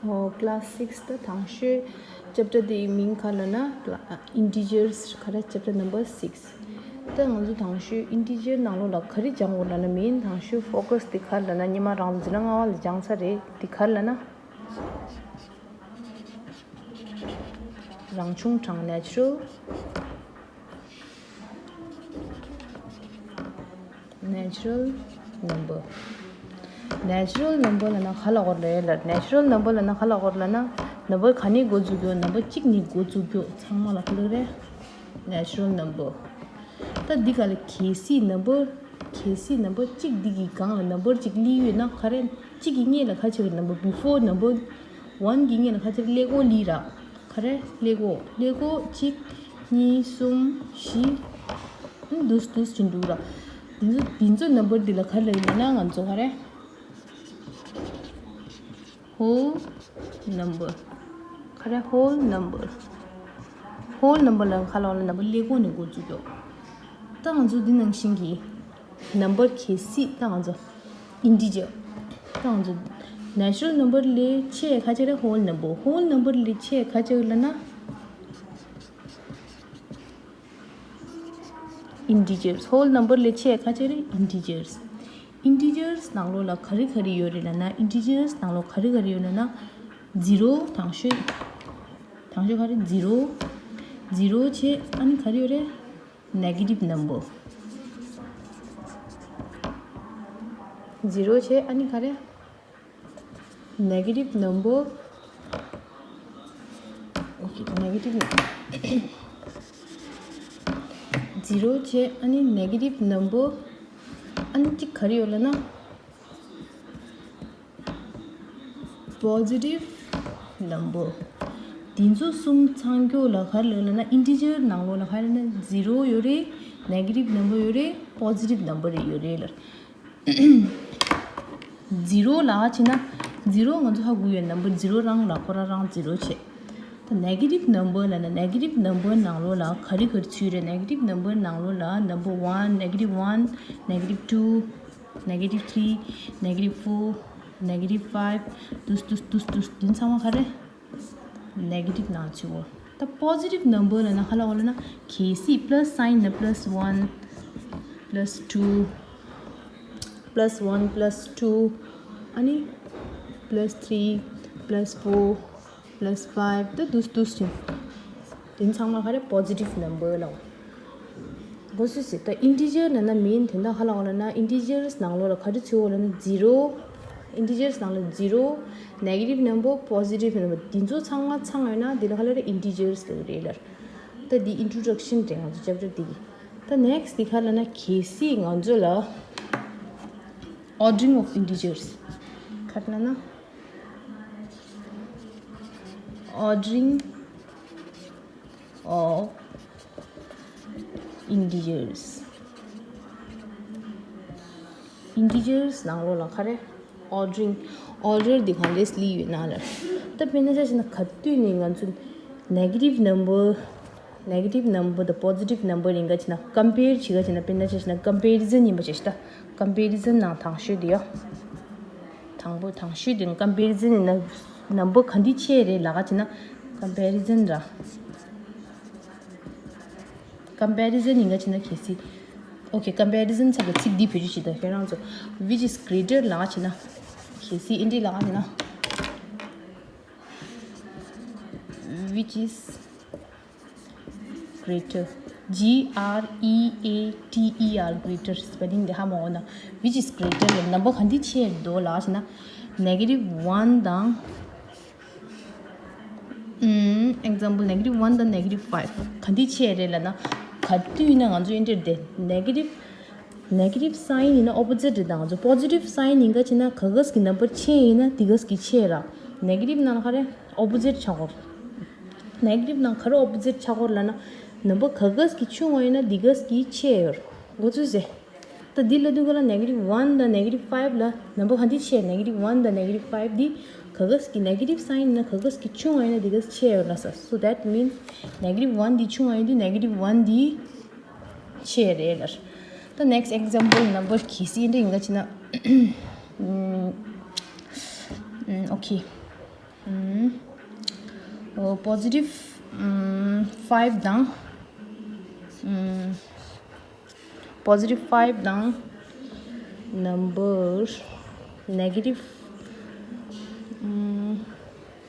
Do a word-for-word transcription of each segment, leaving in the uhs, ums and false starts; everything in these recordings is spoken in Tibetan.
ཨོ། Class six ད་དང་ཤོས་chapter དེའི་མིང་ག་ལབ་ན་integers ག་རེ། Chapter number six ད་ང་ཚོ་དང་ཤོས་integer ནང་ལོགས་ལ་ག་རེ་སྦྱང་དགོས་ལབ་ན། main དང་ཤོས་focus དེ་ག་རེ་ལབ་ན། སྔོན་མ་རང་འཛིན་གྲྭ་ལྔ་པ་ལ་སྦྱངས་ཚར་རེད། དེ་ག་རེ་ལབ་ན། རང་བྱུང་གྲངས་natural natural number. Natural number ལབ་ན་ག་ལབ་དགོས་རེད་ལབ། Natural number ལབ་ན་ག་ལབ་དགོས་རེད་ལབ་ན། number ག་ནས་འགོ་འཛུགས་རྒྱུ། number གཅིག་ནས་འགོ་འཛུགས་རྒྱུ་ཚང་མ་ལ་ག་ལབ་རེད། Natural number. ད་འདི་ག་ལ་གལ་སྲིད་number གལ་སྲིད་number གཅིག་འདི་གི་སྒང་ལ་number གཅིག་སླེབས་ཡོད་ན། ག་རེ། གཅིག་གི་སྔོན་ལ་ག་ཅིག་རེད། number before number one གི་སྔོན་ལ་ག་ཅིག་རེད། ཀླད་ཀོར་སླེབས་ར། ག་རེ། ཀླད་ཀོར། ཀླད་ཀོར་གཅིག་གཉིས་གསུམ་བཞི། ཨ་ནི་འདུག་འདུག་ཅིག་འདུག་ར། འདི་ཚོ་འདི་ཚོ་number འདི་ལ་ག་རེ་ལབ་ཡིན་ན། ང་ཚོ་ག་རེ། whole number. ག་རེ། whole number. whole number ལ་ག་ལབ་ན། number ཀླད་ཀོར་ནས་འགོ་འཛུགས་རྒྱུ། ད་ང་ཚོ་འདི་ནང་བཞིན་གྱི་number གལ་སྲིད་ད་ང་ཚོ་integer ད་ང་ཚོ་natural number ལས་ཆེ་ག་ཅིག་རེད། whole number. whole number ལས་ཆེ་ག་ཅིག་ལབ་ན། integers. whole number ལས་ཆེ་ག་ཅིག་རེད། integers. integers ནང་ལོགས་ལ་ག་རེ་ག་རེ་ཡོད་རེད་ལབ་ན། integers ནང་ལོགས་ག་རེ་ག་རེ་ཡོད་ལབ་ན། zero དང་ཤོས། དང་ཤོས་ག་རེ། zero. zero བྱས་ཨ་ནི་ག་རེ་ཡོད་རེད། negative number. zero བྱས་ཨ་ནི་ག་རེ། negative number. okay, negative. zero བྱས་ཨ་ནི་negative number. ཨ་ནི་གཅིག་ག་རེ་ཡོད་ལབ་ན། positive number. འདི་ཚོ་གསུམ་ཚང་རྒྱུ་ལ་ག་རེ་ལབ་ན། integer ནང་ལོགས་ལ་ག་རེ་ན། zero ཡོད་རེད། negative number ཡོད་རེད། positive number རེ་ཡོད་རེད་ལབ། zero ལབ་བྱས་ན། zero ང་ཚོ་ཧ་གོ་ཡོད། number zero རང་ལ་ཁོ་རང་རང་zero བྱས། ད་negative number ལབ་ན། negative number ནང་ལོགས་ལ་ག་རེ་ག་རེ་ཚུད་རེད། negative number ནང་ལོགས་ལ་number one, negative one, negative two, negative three, negative four, negative five འདུག་འདུག་འདུག་འདུག་འདི་ཚང་མ་ག་རེ། negative ནང་ཚུད་འོ། ད་positive number ལབ་ན་ག་ལབ་དགོས་ལབ་ན། གལ་སྲིད་plus sign ན། plus one, plus two, plus one, plus two ཨ་ནི་plus three, plus four, plus five ད་འདུག་འདུག་ཅིག་འདི་ཚང་མ་ག་རེ། positive number ལབ། གོ་སོང་ཟེར། ད་integer ལབ་ན་main དོན་དག་ག་ལབ་དགོས་ལབ་ན། integers ནང་ལོགས་ལ་ག་རེ་ཚུད་དགོས་ལབ་ན། zero. integers ནང་ལ་zero, negative number, positive number འདི་ཚོ་ཚང་མ་ཚང་ཡོད་ན་འདི་ལ་ག་ལབ་རེད། integers ལབ་རེད་ལབ། ད་འདི་introduction རེད་ང་ཚོ་chapter འདི་གི། ད་next འདི་ག་ལབ་ན། གལ་སྲིད་ང་ཚོ་ལ་ordering of integers ག་རེ་ལབ་ན། ordering of integers. integers ནང་ལོགས་ལ་ག་རེ། ordering. order འདི་ག་འདྲས་སླེབས་ཡོད་ན་ལབ། ད་དཔེར་ན་ཆ་བཞག་ན་ག་དུས་ནས་ང་ཚོ་negative number, negative number དང་positive number ཡིན་ག་བྱས་ན་compare བྱེད་ག་བྱས་ན། དཔེར་ན་ཆ་བཞག་ན་comparison ཡིན་པ་བྱས་ཤིག་ད་comparison ནང་དང་ཤོས་འདི་ཡོད། དང་པོ་དང་ཤོས་དེ་comparison ཡིན་ན་number ག་འདི་ཆེ་རེད་ལབ་ག་བྱས་ན། comparison ར། comparison ཡིན་ག་བྱས་ན། གལ་སྲིད། okay, comparison ཚབ་ལ་ཚིག་འདི་བེད་སྤྱོད་བྱེད་ད། ཁྱེད་རང་ཚོ་which is greater ལབ་ག་བྱས་ན། གལ་སྲིད་ཨེ་འདྲས་ལབ་ག་བྱས་ན། which is greater. G R E A T E R, greater spelling འདི་ཧ་མ་གོ་ན། which is greater ལ་number ག་འདི་ཆེ་འདུག་ལབ་བྱས་ན། negative one དང་། ཨམ། example negative one དང་negative five ག་འདི་ཆེ་རེད་ལབ་ན། ག་དུས་ན་ང་ཚོ་ཨེ་འདྲས་དེ་negative negative sign ཡིན་ན་opposite རེད། ད་ང་ཚོ་positive sign ཡིན་ག་བྱས་ན་ག་གས་ཀྱི་number ཆེ་ཡིན་ན་དེ་གས་ཀྱི་ཆེ་ར། negative ནང་ག་རེ་opposite ཆགས་ཀྱི་ཡོད། negative ནང་ག་རེ་opposite ཆགས་ཀྱི་ཡོད་ལབ་ན། number ག་གས་ཀྱི་ཆུང་བ་ཡིན་ན་དེ་གས་ཀྱི་ཆེ་ཡོད། གོ་ཚོད་ཟེར། ད་འདི་ལབ་དུས་ག་ལ་negative one དང་negative five ལ་number ག་འདི་ཆེ། negative one དང་negative five འདི་ག་གས་ཀྱི་negative sign ཡིན་ན་ག་གས་ཀྱི་ཆུང་བ་ཡིན་ན་དེ་གས་ཆེ་ཡོད་ལབ་ས། so that means negative one འདི་ཆུང་བ་ཡིན་དུས་negative one འདི་ཆེ་རེད་ལབ། ད་next example number གལ་སྲིད་འདི་ཡིན་ག་བྱས་ན། ཨམ། ཨམ། okay. ཨོ། positive five དང་། positive five དང་། number negative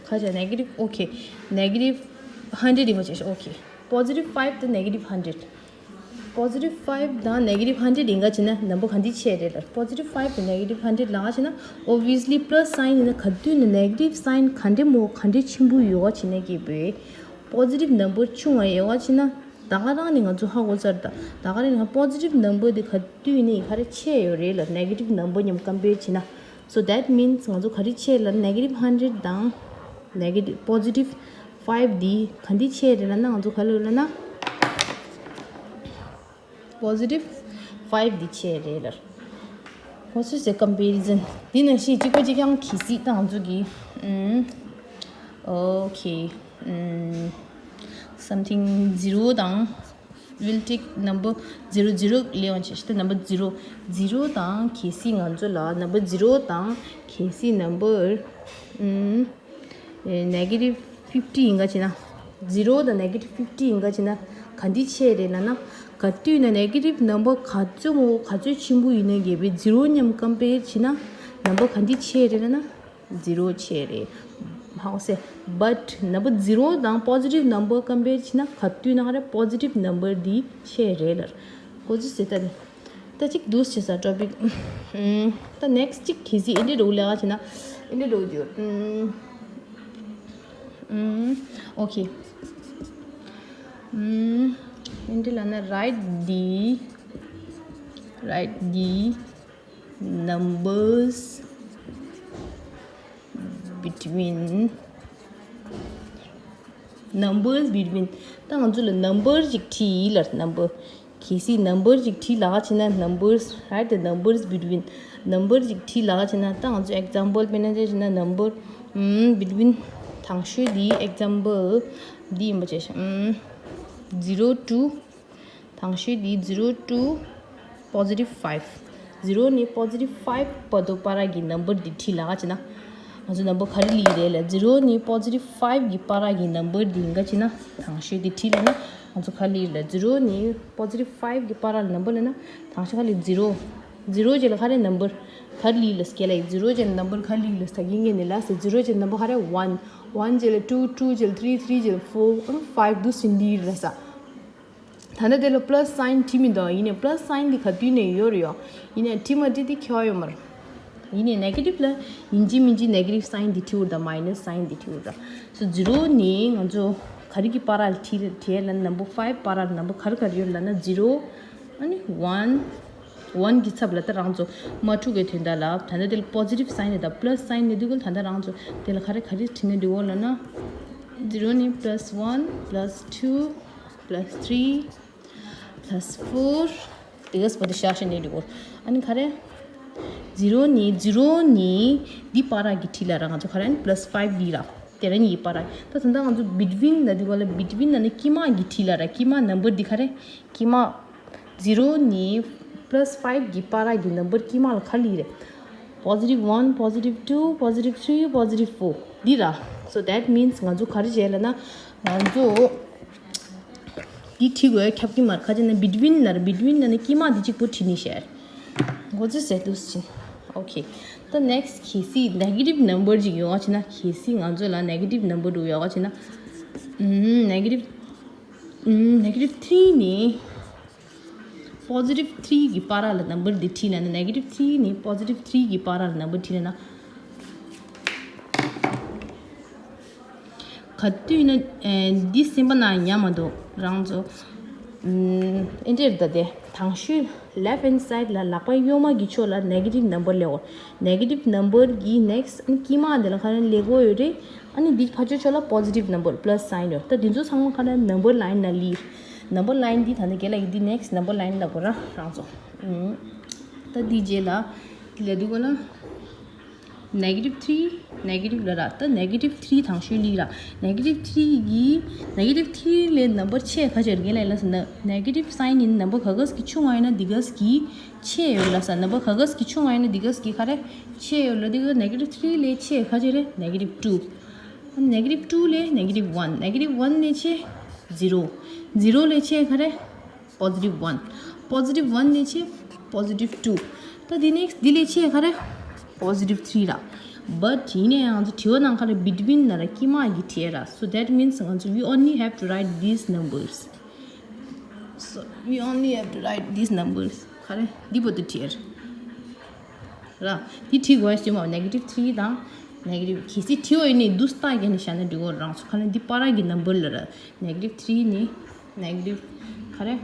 ཁ་ཆ་negative okay, negative hundred ཡིན་པ་བྱས་ཤོག okay, positive five དང་negative hundred. Positive five དང་negative hundred ཡིན་ག་བྱས་ན་number ག་འདི་ཆེ་རེད་ལ། Positive five དང་negative hundred ལ་ག་བྱས་ན་obviously plus sign ཡིན་ན་ག་དུས་ནས་negative sign ག་འདྲ་མོ་ག་འདྲ་ཆེན་པོ་ཡོད་ག་བྱས་ན་གི་བོད་positive number ཆུང་བ་ཡོད་ག་བྱས་ན། ད་ག་རང་ནས་ང་ཚོ་ཧ་གོ་ཚར། ད་ད་ག་རང་ནས་positive number དེ་ག་དུས་ནས་ག་རེ་ཆེ་ཡོད་རེད་ལ། negative number མཉམ་compare བྱས་ན། So that means ང་ཚོ་ག་རེ་ཆེ་ལ་negative hundred དང་negative positive five འདི་ག་འདི་ཆེ་རེད་ལ་ན། ང་ཚོ་ག་ལ་ལ་ན་positive five འདི་ཆེ་རེད་ལ། ཁོ་ཚོས་ཟེར་comparison འདི་ནང་བཞིན་གཅིག་པ་གཅིག་རྐྱང་གི་སྲིད་ད་ང་ཚོ་གི་ཨུམ། Okay, ཨུམ། Something zero དང་། We'll take number zero, zero ལས་ཡོང་བྱས་ཤི་ད་number zero, zero དང་གལ་སྲིད་ང་ཚོ་ལ་number zero དང་གལ་སྲིད་number ཨུམ། negative fifty ཡིན་ག་བྱས་ན། zero དང་negative fifty ཡིན་ག་བྱས་ན་ག་འདི་ཆེ་རེད་ལ་ན། ག་དུས་ན་negative number ག་ཚོད་མོ་ག་ཚོད་ཆེན་པོ་ཡིན་ན་གལ་བའི་zero མཉམ་compare བྱས་ན་number ག་འདི་ཆེ་རེད་ལ་ན། Zero ཆེ་རེད། ཧ་གོ་སོང་། But number zero དང་positive number compare བྱས་ན་ག་དུས་ན་ག་རེ་positive number འདི་ཆེ་རེད་ལ། ཁོ་ཚོས་ཟེར་ད་ནི། ད་ཅིག་འདུག་བྱས་ས་topic ཨུམ། ད་next ཅིག་གལ་སྲིད་ཨེ་འདྲ་འགྲོ་ལས་ག་བྱས་ན། ཨེ་འདྲ་འགྲོ་རྒྱུ་ཨུམ། ཨུམ། Okay. ཨུམ། ཨེ་འདྲ་ལ་ན་write the write the numbers between numbers between ད་ང་ཚོ་ལ་number ཅིག་བྲིས་ལ། Number གལ་སྲིད་number ཅིག་བྲིས་ལ་ག་བྱས་ན་numbers, write the numbers between number ཅིག་བྲིས་ལ་ག་བྱས་ན། ད་ང་ཚོ་example དཔེར་ན་ཆ་བཞག་ན་number ཨུམ། between དང་ཤོས་འདི་example འདི་ཡིན་པ་བྱས་ཤག་ཨུམ། zero to དང་ཤོས་འདི་zero to positive five, zero ནས་positive five བར་དུ་བར་གྱི་number འདི་བྲིས་ལ་ག་བྱས་ན། ང་ཚོ་number ག་རེ་ལི་རེད་ལ། zero ནས་positive five གི་བར་གྱི་number འདི་ཡིན་ག་བྱས་ན་དང་ཤོས་འདི་བྲིས་ལ་ན། ང་ཚོ་ག་རེ་ལི་ལ། zero ནས་positive five གི་བར་ལ་number ལ་ན་དང་ཤོས་ག་རེ་ལི། zero, zero རྗེས་ལ་ག་རེ་number ག་རེ་ལི་ལ་སྐད་ལ་ཡིན། zero རྗེས་ལ་number ག་རེ་ལི་ལ་ས་གི་ངེས་ནས་ལ་ས། zero རྗེས་ལ་number ག་རེ་one, one རྗེས་ལ་two, two རྗེས་ལ་three, three རྗེས་ལ་four, five འདུག་སེ་ལི་ར་ས། ད་ནི་དེ་ལ་plus sign བྲིས་མི་འདུག་ཡིན་ནའི་plus sign འདི་ག་དུས་ནས་ཡོད་རེད་ཡོ། ཡིན་ནའི་བྲིས་མ་བྲིས་དེ་ཁྱད་པར་ཡོད་མ་རེད། ཡིན་ནའི་negative ལ་ཡིན་གཅིག་མིན་གཅིག་negative sign འདི་བྲིས་འུར་དང་minus sign འདི་བྲིས་འུར་དང་། So zero ནི་ང་ཚོ་ག་རེ་གི་བར་ལ་བྲིས་བྲིས་ལ་number five བར་ལ་number ག་རེ་ག་རེ་ཡོད་ལ་ན། zero ཨ་ནི་one, one གི་ཚབ་ལ་ད་རང་ཚོ་མ་འཁྲུག་གི་དོན་དག་ལ། ད་ནི་དེ་ལ་positive sign དང་plus sign ནི་འདུག་གོ་ད་ད་རང་ཚོ་དེ་ལ་ག་རེ་ག་རེ་བྲིས་ན་འགྲིག་གོ་ལ་ན། zero ནི་plus one, plus two, plus three, plus four དེ་ག་སྤོ་དེ་ཤ་ཤ་ནས་འགྲིག་གོ་ཨ་ནི་ག་རེ། zero ནི་zero ནི་འདི་བར་གྱི་བྲིས་ལ་ར་ང་ཚོ་ག་རེ་ནི་plus five འདི་ར། དེ་ར་གཉིས་བར། ད་ད་ལྟ་ང་ཚོ་between ལ་འདི་གོ་ལ། between ལ་ནི་དཀྱིལ་མ་གི་བྲིས་ལ་ར། དཀྱིལ་མ་number འདི་ག་རེ། དཀྱིལ་མ། zero ནི་plus five གི་བར་གྱི་number དཀྱིལ་མ་ལ་ག་ལི་རེད། Positive one, positive two, positive three, positive four འདི་ར། So that means ང་ཚོ་ག་རེ་བྱས་ལ་ན། ང་ཚོ་འདི་བྲིས་དགོས་ཁྱབ་ཀྱི་མ་རེད། ག་ཅི་ན་between ལ་ར། between ལ་ནི་དཀྱིལ་མ་འདི་གཅིག་པོ་བྲིས་ནི་ཤར། འགོ་ཚུལ་ཟེར་དུས་ཕྱིན། Okay. ད་next གལ་སྲིད་negative number ཅིག་ཡོང་བ་བྱས་ན། གལ་སྲིད་ང་ཚོ་ལ་negative number དུ་ཡོང་བ་བྱས་ན། ཨུམ། negative ཨུམ། negative three ནི་positive three གི་བར་ལ་number འདི་བྲིས་ན་ནི། negative three ནི་positive three གི་བར་ལ་number བྲིས་ན་ན། ག་དུས་ན་ཨེ་འདི་སེམས་པ་ན་ཉམས་མ་འདུག་རང་ཚོ། ཨེ་འདྲེར་ད་དེ་དང་ཤོས་left hand side ལ་ལག་པ་གཡོན་མ་གི་ཕྱོགས་ལ་negative number ལེགས་འོ། negative number གི་next དཀྱིལ་མ་འདི་ལ་ག་རེ་ལེགས་འོ་ཡོད་རེད། ཨ་ནི་འདི་ཕ་ཆོས་ཕྱོགས་ལ་positive number plus sign ཡོད། ད་འདི་ཚོ་ཚང་མ་ག་རེ་number line ལ་ལི། number line འདི་ད་ནི་རྒན་ལགས་ཀྱི་འདི་next number line ལ་གོ་ར་རང་ཚོ། ད་འདི་རྗེས་ལ་འདི་ལ་འདི་གོ་ལ། negative three negative ལ་ར། ད་negative three དང་ཤོས་ལི་ར། negative three གི་negative three ལས་number ཆེ་ག་ཅིག་རེད་ལ་ལ་ཟེར་ན། negative sign ཡིན་number ག་གས་ཀྱི་ཆུང་བ་ཡིན་ན་འདི་གས་ཀྱི་ཆེ་ཡོད་ལ་ས། number ག་གས་ཀྱི་ཆུང་བ་ཡིན་ན་འདི་གས་ཀྱི་ག་རེ་ཆེ་ཡོད་ལ། འདི་ག་negative three ལས་ཆེ་ག་ཅིག་རེད། negative two negative two ལས་negative one, negative one ལས་བྱས་zero, zero ལས་བྱས་ག་རེ། positive one, positive one ལས་བྱས་positive two. ད་འདི་next འདི་ལས་བྱས་ག་རེ། positive three ར། But ཡིན་ན་ཡང་ང་ཚོ་དྲི་བ་ནང་ག་རེ། between ལབ་ར་དཀྱིལ་མ་གི་བྲིས་ར། So that means ང་ཚོ་we only have to write these numbers. So we only have to write these numbers. ག་རེ། འདི་བར་དུ་བྲིས་ར། འདི་བྲིས་དགོས་ཞེས་མ། negative three དང་negative གལ་སྲིད་བྲིས་པ་ཡིན་ནའི་འདུག་སེ་བལྟས་ནས་བཞག་ན་འགྲིག་གི་རེད། རང་ཚོ་ག་རེ། འདི་བར་གྱི་number ལབ་ར། negative three ནས་negative ག་རེ།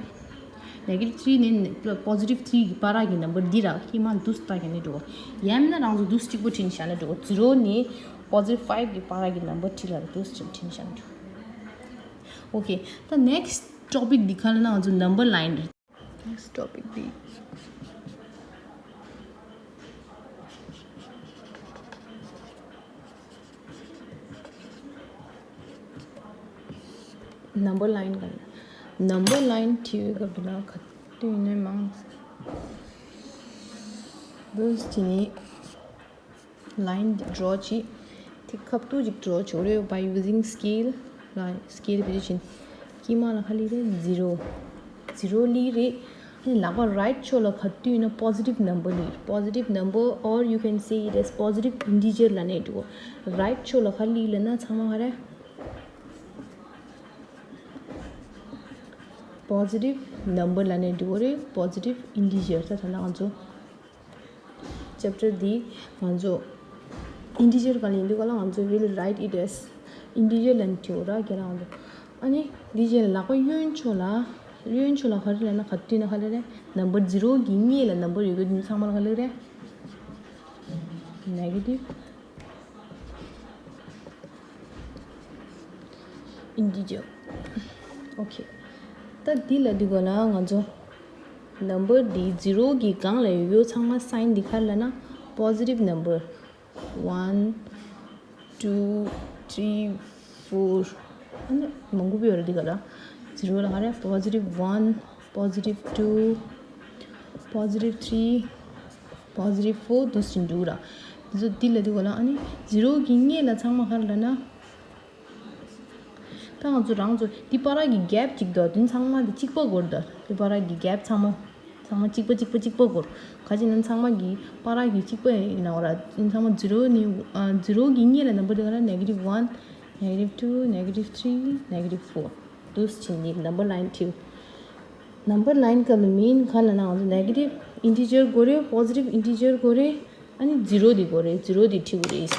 negative three ནས་positive three གི་བར་གྱི་number འདི་ར། དཀྱིལ་མ་འདུག་སེ་བལྟས་ནས་འགྲིག་གི། ཡང་མིན་ན་རང་ཚོ་འདུག་སེ་གཅིག་པོ་བྲིས་ནས་བཞག་ན་འགྲིག་གི། zero ནས་positive five གི་བར་གྱི་number བྲིས་ལབ་ར། འདུག་སེ་བྲིས་ནས་བཞག་ན་འགྲིག་གི། Okay, the next topic འདི་ག་རེ་ལབ་ན་ང་ཚོ་number line རེད། Next topic འདི། number line ག་རེ། number line བྲིས་པའི་སྐབས་དེ་ལ་ག་དུས་ནས་མང་འདུག་སེ་བྱས་ནས། line འདི་draw བྱེད། དེ་ཁ་ཐུག་ཅིག་draw བྱེད་རེད། by using scale line, scale བེད་སྤྱོད་བྱེད། དཀྱིལ་མ་ལ་ག་རེ་སླེབས་རེད། zero, zero སླེབས་རེད། ཨ་ནི་ལག་པ་right ཕྱོགས་ལ་ག་དུས་ན་positive number སླེབས། positive number, or you can say it as positive integer ལབ་ནའི་འགྲིག་གི། right ཕྱོགས་ལ་ག་རེ་སླེབས་ལབ་ན་ཚང་མ་ག་རེ། positive number ལབ་ནའི་འགྲིག་གི་རེད། positive integer ད་ད་ལྟ་ང་ཚོ། chapter འདི་ང་ཚོ་integer ག་ལ་ཡིན་དུས་ག་ལ་ང་ཚོ་will write it as integer ལབ་ནས་བྲིས་ར། རྒན་ལགས་ང་ཚོ། ཨ་ནི་འདི་རྗེས་ལག་པ་གཡོན་ཕྱོགས་ལ། གཡོན་ཕྱོགས་ལ་ག་རེ་ལབ་ན། ག་དུས་ན་ག་ལ་རེད། number zero གི་སྔོན་ལ་number ཡོད་རྒྱུ་དེ་ཚང་མ་ལ་ག་ལ་རེད། negative integer. Okay, ད་འདི་ལ་འདི་ག་ལ་ང་ཚོ་number འདི་zero གི་སྒང་ལ་ཡོད་རྒྱུ་ཚང་མ་sign འདི་ག་རེ་ལབ་ན། positive number. One, two, three, four. ཨ་ནི་མང་པོ་ཡོད་རེད་འདི་ག་ལ། zero ལ་ག་རེ། positive one, positive two, positive three, positive four འདུག་སེ་འདུག་ར། འདི་ཚོ་འདི་ལ་འདི་ག་ལ། ཨ་ནི་zero གི་སྔོན་ལ་ཚང་མ་ག་རེ་ལབ་ན། ད་ང་ཚོ་རང་ཚོ་འདི་བར་གྱི་gap གཅིག་འདུག་འདི་ཚང་མ་འདི་གཅིག་པ་དགོས་རེད། ད་འདི་བར་གྱི་gap ཚང་མ། ཚང་མ་གཅིག་པ་གཅིག་པ་གཅིག་པ་དགོས། ག་ཅི་ན་ཚང་མ་གི་བར་གྱི་གཅིག་པ་ཡིན་ན་འོ་ར། ཚང་མ་zero ནི་ཨ། zero གི་སྔོན་ལ་number འདི་ག་ལ། negative one, negative two, negative three, negative four འདུག་སེ་བྱས་ནས་number line བྲིས། number line སྐབས་ལ་main ག་ལབ་ན་ང་ཚོ་negative integer དགོས་རེད། positive integer དགོས་རེད། ཨ་ནི་zero འདི་དགོས་རེད། zero འདི་བྲིས་དགོས་རེད།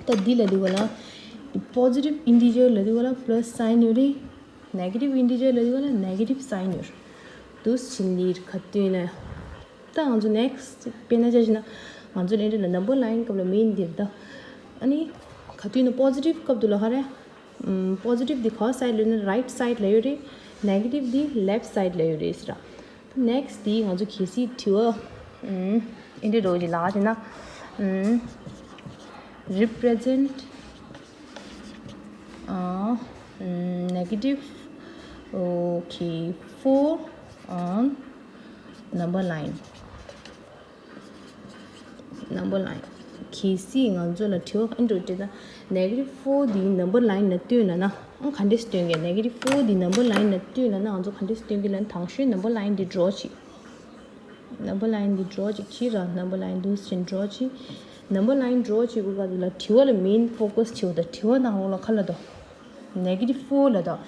ད་འདི་ལ་འདི་ག་ལ། positive integer ལ་འདི་ག་ལ་plus sign ཡོད་རེད། negative integer ལ་འདི་ག་ལ་negative sign ཡོད་རེད། འདུག་སེ་བྱས་ནས་ག་དུས་ན། ད་ང་ཚོ་next དཔེར་ན་ཆ་བཞག་ན་ང་ཚོ་ལན་རེ་ལ་number line སྐབས་ལ་main འདིར་ད། ཨ་ནི་ག་དུས་ན་positive སྐབས་དུ་ལ་ག་རེ། ཨམ། positive འདི་ག་side ལ་ཡོད་ན་right side ལ་ཡོད་རེད། negative འདི་left side ལ་ཡོད་རེད་ཟེར། next འདི་ང་ཚོ་གལ་སྲིད་དྲི་བ། ཨམ། ཨེ་འདྲ་འགྲོ་གི་ལ་ཟེར་ན། ཨམ། represent ཨ། ཨམ། negative okay four on number line. number line གལ་སྲིད་ང་ཚོ་ལ་དྲི་བ་ག་འདྲ་འདྲི་ན། negative four འདི་number line ལ་སྟོན་ལབ་ན། ཨང་ག་འདྲས་སྟོན་གྱི། negative four འདི་number line ལ་སྟོན་ལབ་ན་ང་ཚོ་ག་འདྲས་སྟོན་གྱི་ལབ་ན། དང་ཤོས་number line འདི་draw བྱེད། number line འདི་draw བྱེད་ཀྱི་ར། number line འདུག་སེ་draw བྱེད། number line draw བྱེད་དགོས་སྐབས་ལ་དྲི་བ་ལ་main focus བྱེད་དགོས། ད་དྲི་བ་ནང་ལོགས་ལ་ག་ལབ་འདུག negative four ལབ་འདུག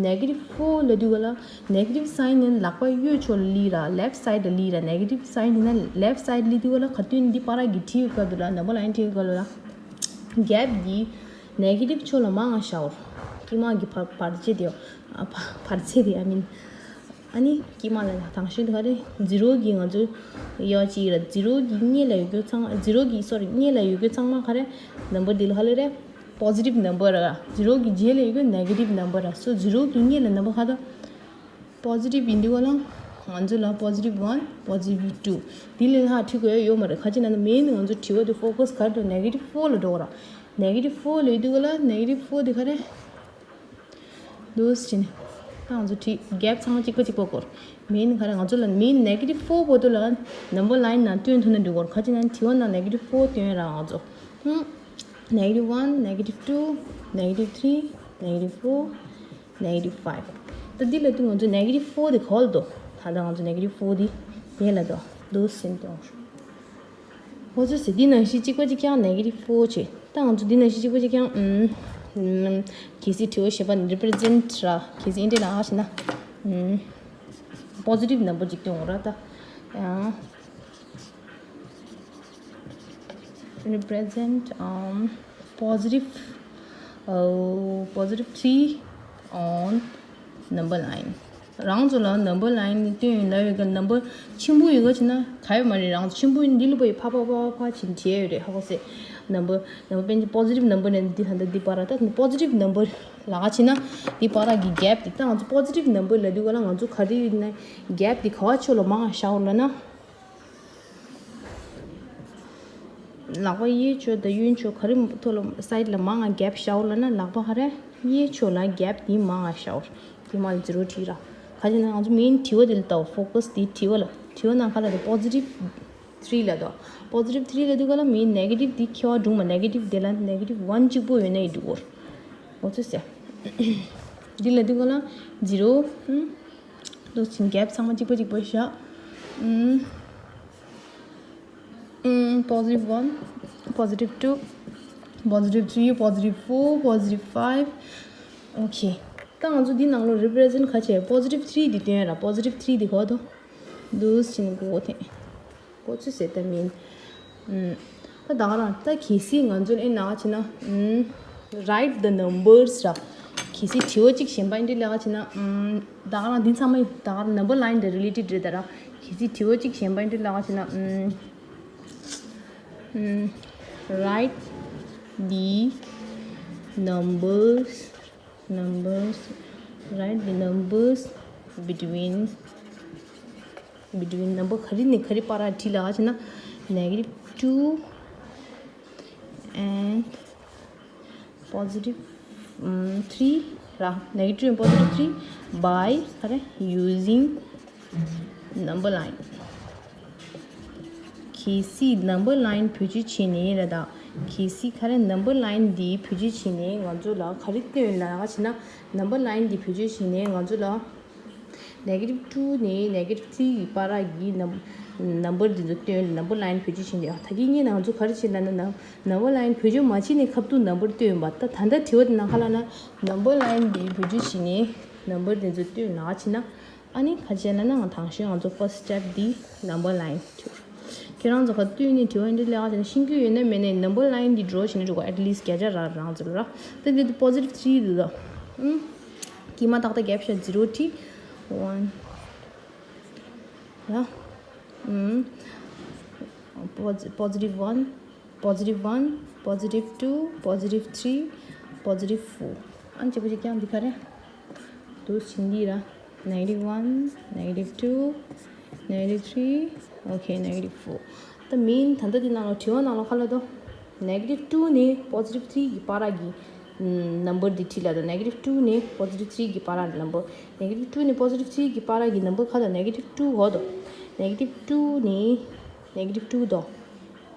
negative four ལབ་དུས་ག་ལ་negative sign ནི་ལག་པ་གཡོན་ཕྱོགས་ལ་སླེབས་ར། left side ལ་སླེབས་ར། negative sign ཡིན་ན་left side སླེབས་དུས་ག་ལ་ག་དུས་འདི་བར་གྱི་བྲིས་ཡོད་སྐབས་དུ་ལ། number line བྲིས་ཡོད་སྐབས་ལ་gap འདི་negative ཕྱོགས་ལ་མང་ང་བཞག་འོ། དཀྱིལ་མ་གི་བར་བར་ཆད་དེ། ཨ། བར་བར་ཆད་དེ། I mean ཨ་ནི་དཀྱིལ་མ་ལ་དང་ཤོས་དེ་ག་རེ། zero གི་ང་ཚོ་ཡོད་ཅིག་ར། zero གི་སྔོན་ལ་ཡོད་རྒྱུ་ཚང་། zero གི་sorry སྔོན་ལ་ཡོད་རྒྱུ་ཚང་མ་ག་རེ། number འདི་ལ་ག་ལ་རེད། positive number ར། zero གི་རྗེས་ལ་ཡོད་རྒྱུ་negative number ར། so zero གི་སྔོན་ལ་number ག་ད་positive ཡིན་དུས་ག་ལ་ང་ཚོ་ལ་positive one, positive two འདི་ལས་ལྷག་བྲི་དགོས་ཡ་ཡོད་མ་རེད། ག་ཅི་ན་ན་main ང་ཚོ་དྲི་བ་དེ་focus ག་རེ་འགྲོ། negative four ལ་འགྲོ་ག་ར། negative four ལ་ཡོད་དུས་ག་ལ་negative four དེ་ག་རེ། འདུག་སེ་བྱས་ནས་ད་ང་ཚོ་བྲིས། gap ཚང་མ་གཅིག་པ་གཅིག་པ་སྐོར། main ག་རེ། ང་ཚོ་ལ་main negative four བར་དུ་ལ་number line ནང་སྟོན་ཐུབ་ན་འགྲིག་གོ། ག་ཅི་ན་དྲི་བ་ནང་negative four སྟོན་ར། ང་ཚོ་ཧུམ། negative one, negative two, negative three, negative four, negative five. ད་འདི་ལ་དུ་ང་ཚོ་negative four དེ་ག་པར་འདུག་ད་ལྟ་ང་ཚོ་negative four དེ་ཡན་ལ་འདུག་འདུག་ཟིན་དུ། ཁོ་ཚོས་འདི་ནང་བཞིན་གཅིག་པ་གཅིག་རྐྱང་negative four བྱེད། ད་ང་ཚོ་འདི་ནང་བཞིན་གཅིག་པ་གཅིག་རྐྱང་ཨམ། གལ་སྲིད་དྲི་བ་བཞི་པ་ནི་represent ར། གལ་སྲིད་འདི་ལ་ཨ་ཞེ་ན་ཨམ། positive number གཅིག་སྟོན་འོང་ར་ད། ཡང་represent um positive uh, positive three on number line. རང་ཚོ་ལ་number line ནི་སྟོན་ཡོད་ལབ་ཡོད་ཀ་number ཆེན་པོ་ཡོད་ག་ཕྱིན་ན་ག་ཡོད་མ་རེད། རང་ཚོ་ཆེན་པོ་འདི་ལུ་པའི་ཕ་ཕ་ཕ་ཕ་ཕ་ཕྱིན་བྲིས་ཡོད་རེད། ཧ་གོ་སེ་number number དཔེར་ན་positive number ནས་འདི་ཧ་ད་འདི་པར་ད་positive number ལ་ག་ཕྱིན་ན་འདི་པར་གི་gap འདི་ད་ང་ཚོ་positive number ལ་འདི་ག་ལ་ང་ཚོ་ག་རེ་ཡོད་ན་gap འདི་ག་བ་ཕྱོགས་ལ་མང་ང་བཞག་འོང་ལབ་ན། ལག་པ་གཡས་ཕྱོགས་དང་གཡོན་ཕྱོགས་ག་རེ་ཐོག་ལ་side ལ་མང་ང་gap བཞག་ལབ་ན་ལག་པ་ཧ་རེ་གཡས་ཕྱོགས་ལ་gap དེ་མང་ང་བཞག་དེ་མ་ལ་zero བྲིས་ར། ག་ཅི་ན་ང་ཚོ་main དྲི་བ་དེ་ལ་ལྟ་focus དེ་དྲི་བ་ལ་དྲི་བ་ནང་ཁ་ལ་དེ་positive three ལ་དོ། positive three ལ་དུས་ག་ལ་main negative དེ་ཁྱེར་བ་འགྲུང་མ་negative དེ་ལ་negative one གཅིག་པོ་ཡོད་ན་ཡི་འགྲུག་གོ། འོ་ཚོད་ཟེར། འདི་ལ་དུས་ག་ལ་zero ལོ་ཆིན་gap ཚང་མ་གཅིག་པ་གཅིག་པ་བཞག་ཨུམ། ཨུམ། positive one, positive two, positive three, positive four, positive five. Okay. ད་ང་ཚོ་འདི་ནང་ལོ་represent ག་བྱས་positive three འདི་སྟོན་ར། positive three འདི་གོ་དོ། འདུག་ཕྱིན་གོ་ཐེངས་གོ་ཚུལ་ཟེར་ད་མིན། ཨུམ། ད་ད་ག་རང་ད་གལ་སྲིད་ང་ཚོ་ཨེ་ན་ཆེ་ན། ཨུམ། write the numbers ར། གལ་སྲིད་དྲི་བ་གཅིག་གཞན་པ་ཨིན་དྲི་ལ་ག་ཆེ་ན། ཨུམ། ད་ག་རང་འདི་ཚང་མ་ད་ག་རང་number line དང་related རེད་ད་ར། གལ་སྲིད་དྲི་བ་གཅིག་གཞན་པ་ཨིན་དྲི་ལ་ག་ཆེ་ན། ཨུམ། ཨུམ། write the numbers numbers write the numbers between between number ག་རེ་ནས་ག་རེ་བར་ལ་བྲིས་ལ་ག་ཆེ་ན་negative two and positive um, three ར། negative and positive three by ག་རེ་using number line གལ་སྲིད་number line བེད་སྤྱོད་བྱས་ནས་ར་ད། གལ་སྲིད་ག་རེ་number line འདི་བེད་སྤྱོད་བྱས་ནས་ང་ཚོ་ལ་ག་རེ་སྟོན་ལ་ག་ཆེ་ན། number line འདི་བེད་སྤྱོད་བྱས་ནས་ང་ཚོ་ལ་negative two ནས་negative three གི་བར་གྱི་num- number འདི་ཚོ་སྟོན། number line བེད་སྤྱོད་བྱས་ནས་ད་གིན་ངས་ང་ཚོ་ག་རེ་བྱས་ན་ན་number line བེད་སྤྱོད་མ་བྱས་ནས་ཁ་ཐུག་number སྟོན་པ། ད་ད་ལྟ་དྲི་བ་འདི་ནང་ཁ་ལ་ན་number line འདི་བེད་སྤྱོད་བྱས་ནས་number འདི་ཚོ་སྟོན་ལ་ག་ཆེ་ན། ཨ་ནི་ག་བྱས་ན་ན་ང་དང་ཤོས་ང་ཚོ་first step འདི་number line ཐུར། ཁྱེད་རང་ཚོ་ག་དུས་ནས་དྲི་བ་འདི་ལས་ཀ་བྱས་ན་ཤེས་ཀྱི་ཡོད་ན་མེད་ན་number line འདི་draw བྱས་ནས་འགྲོ་གོ at least བརྒྱ་ཆ་ར་རང་ཚོ་ལ་ར། ད་འདི་positive three འདི་ད། ཨུམ། ཀྱི་མ་ཏག་ཏག་gap ཤ་zero three one ར། ཨུམ། Posi- positive one, positive one, positive two, positive three, positive four. ཨ་ནི་གཅིག་པ་གཅིག་རྐྱང་འདི་ག་རེ། འདུག་ཕྱིན་འདི་ར། negative one, negative two, negative three, okay, negative four. ད་མིན་ད་ལྟ་འདི་ནང་ལ་དྲི་བ་ནང་ལ་ག་ལ་དོ། negative two ནས་positive three གི་བར་གྱི་number འདི་བྲིས་ལ་དོ། negative two ནས་positive three གི་བར་གྱི་number, negative two ནས་positive three གི་བར་གྱི་number ག་དོ། negative two གོ་དོ། negative two ནས་negative two དོ།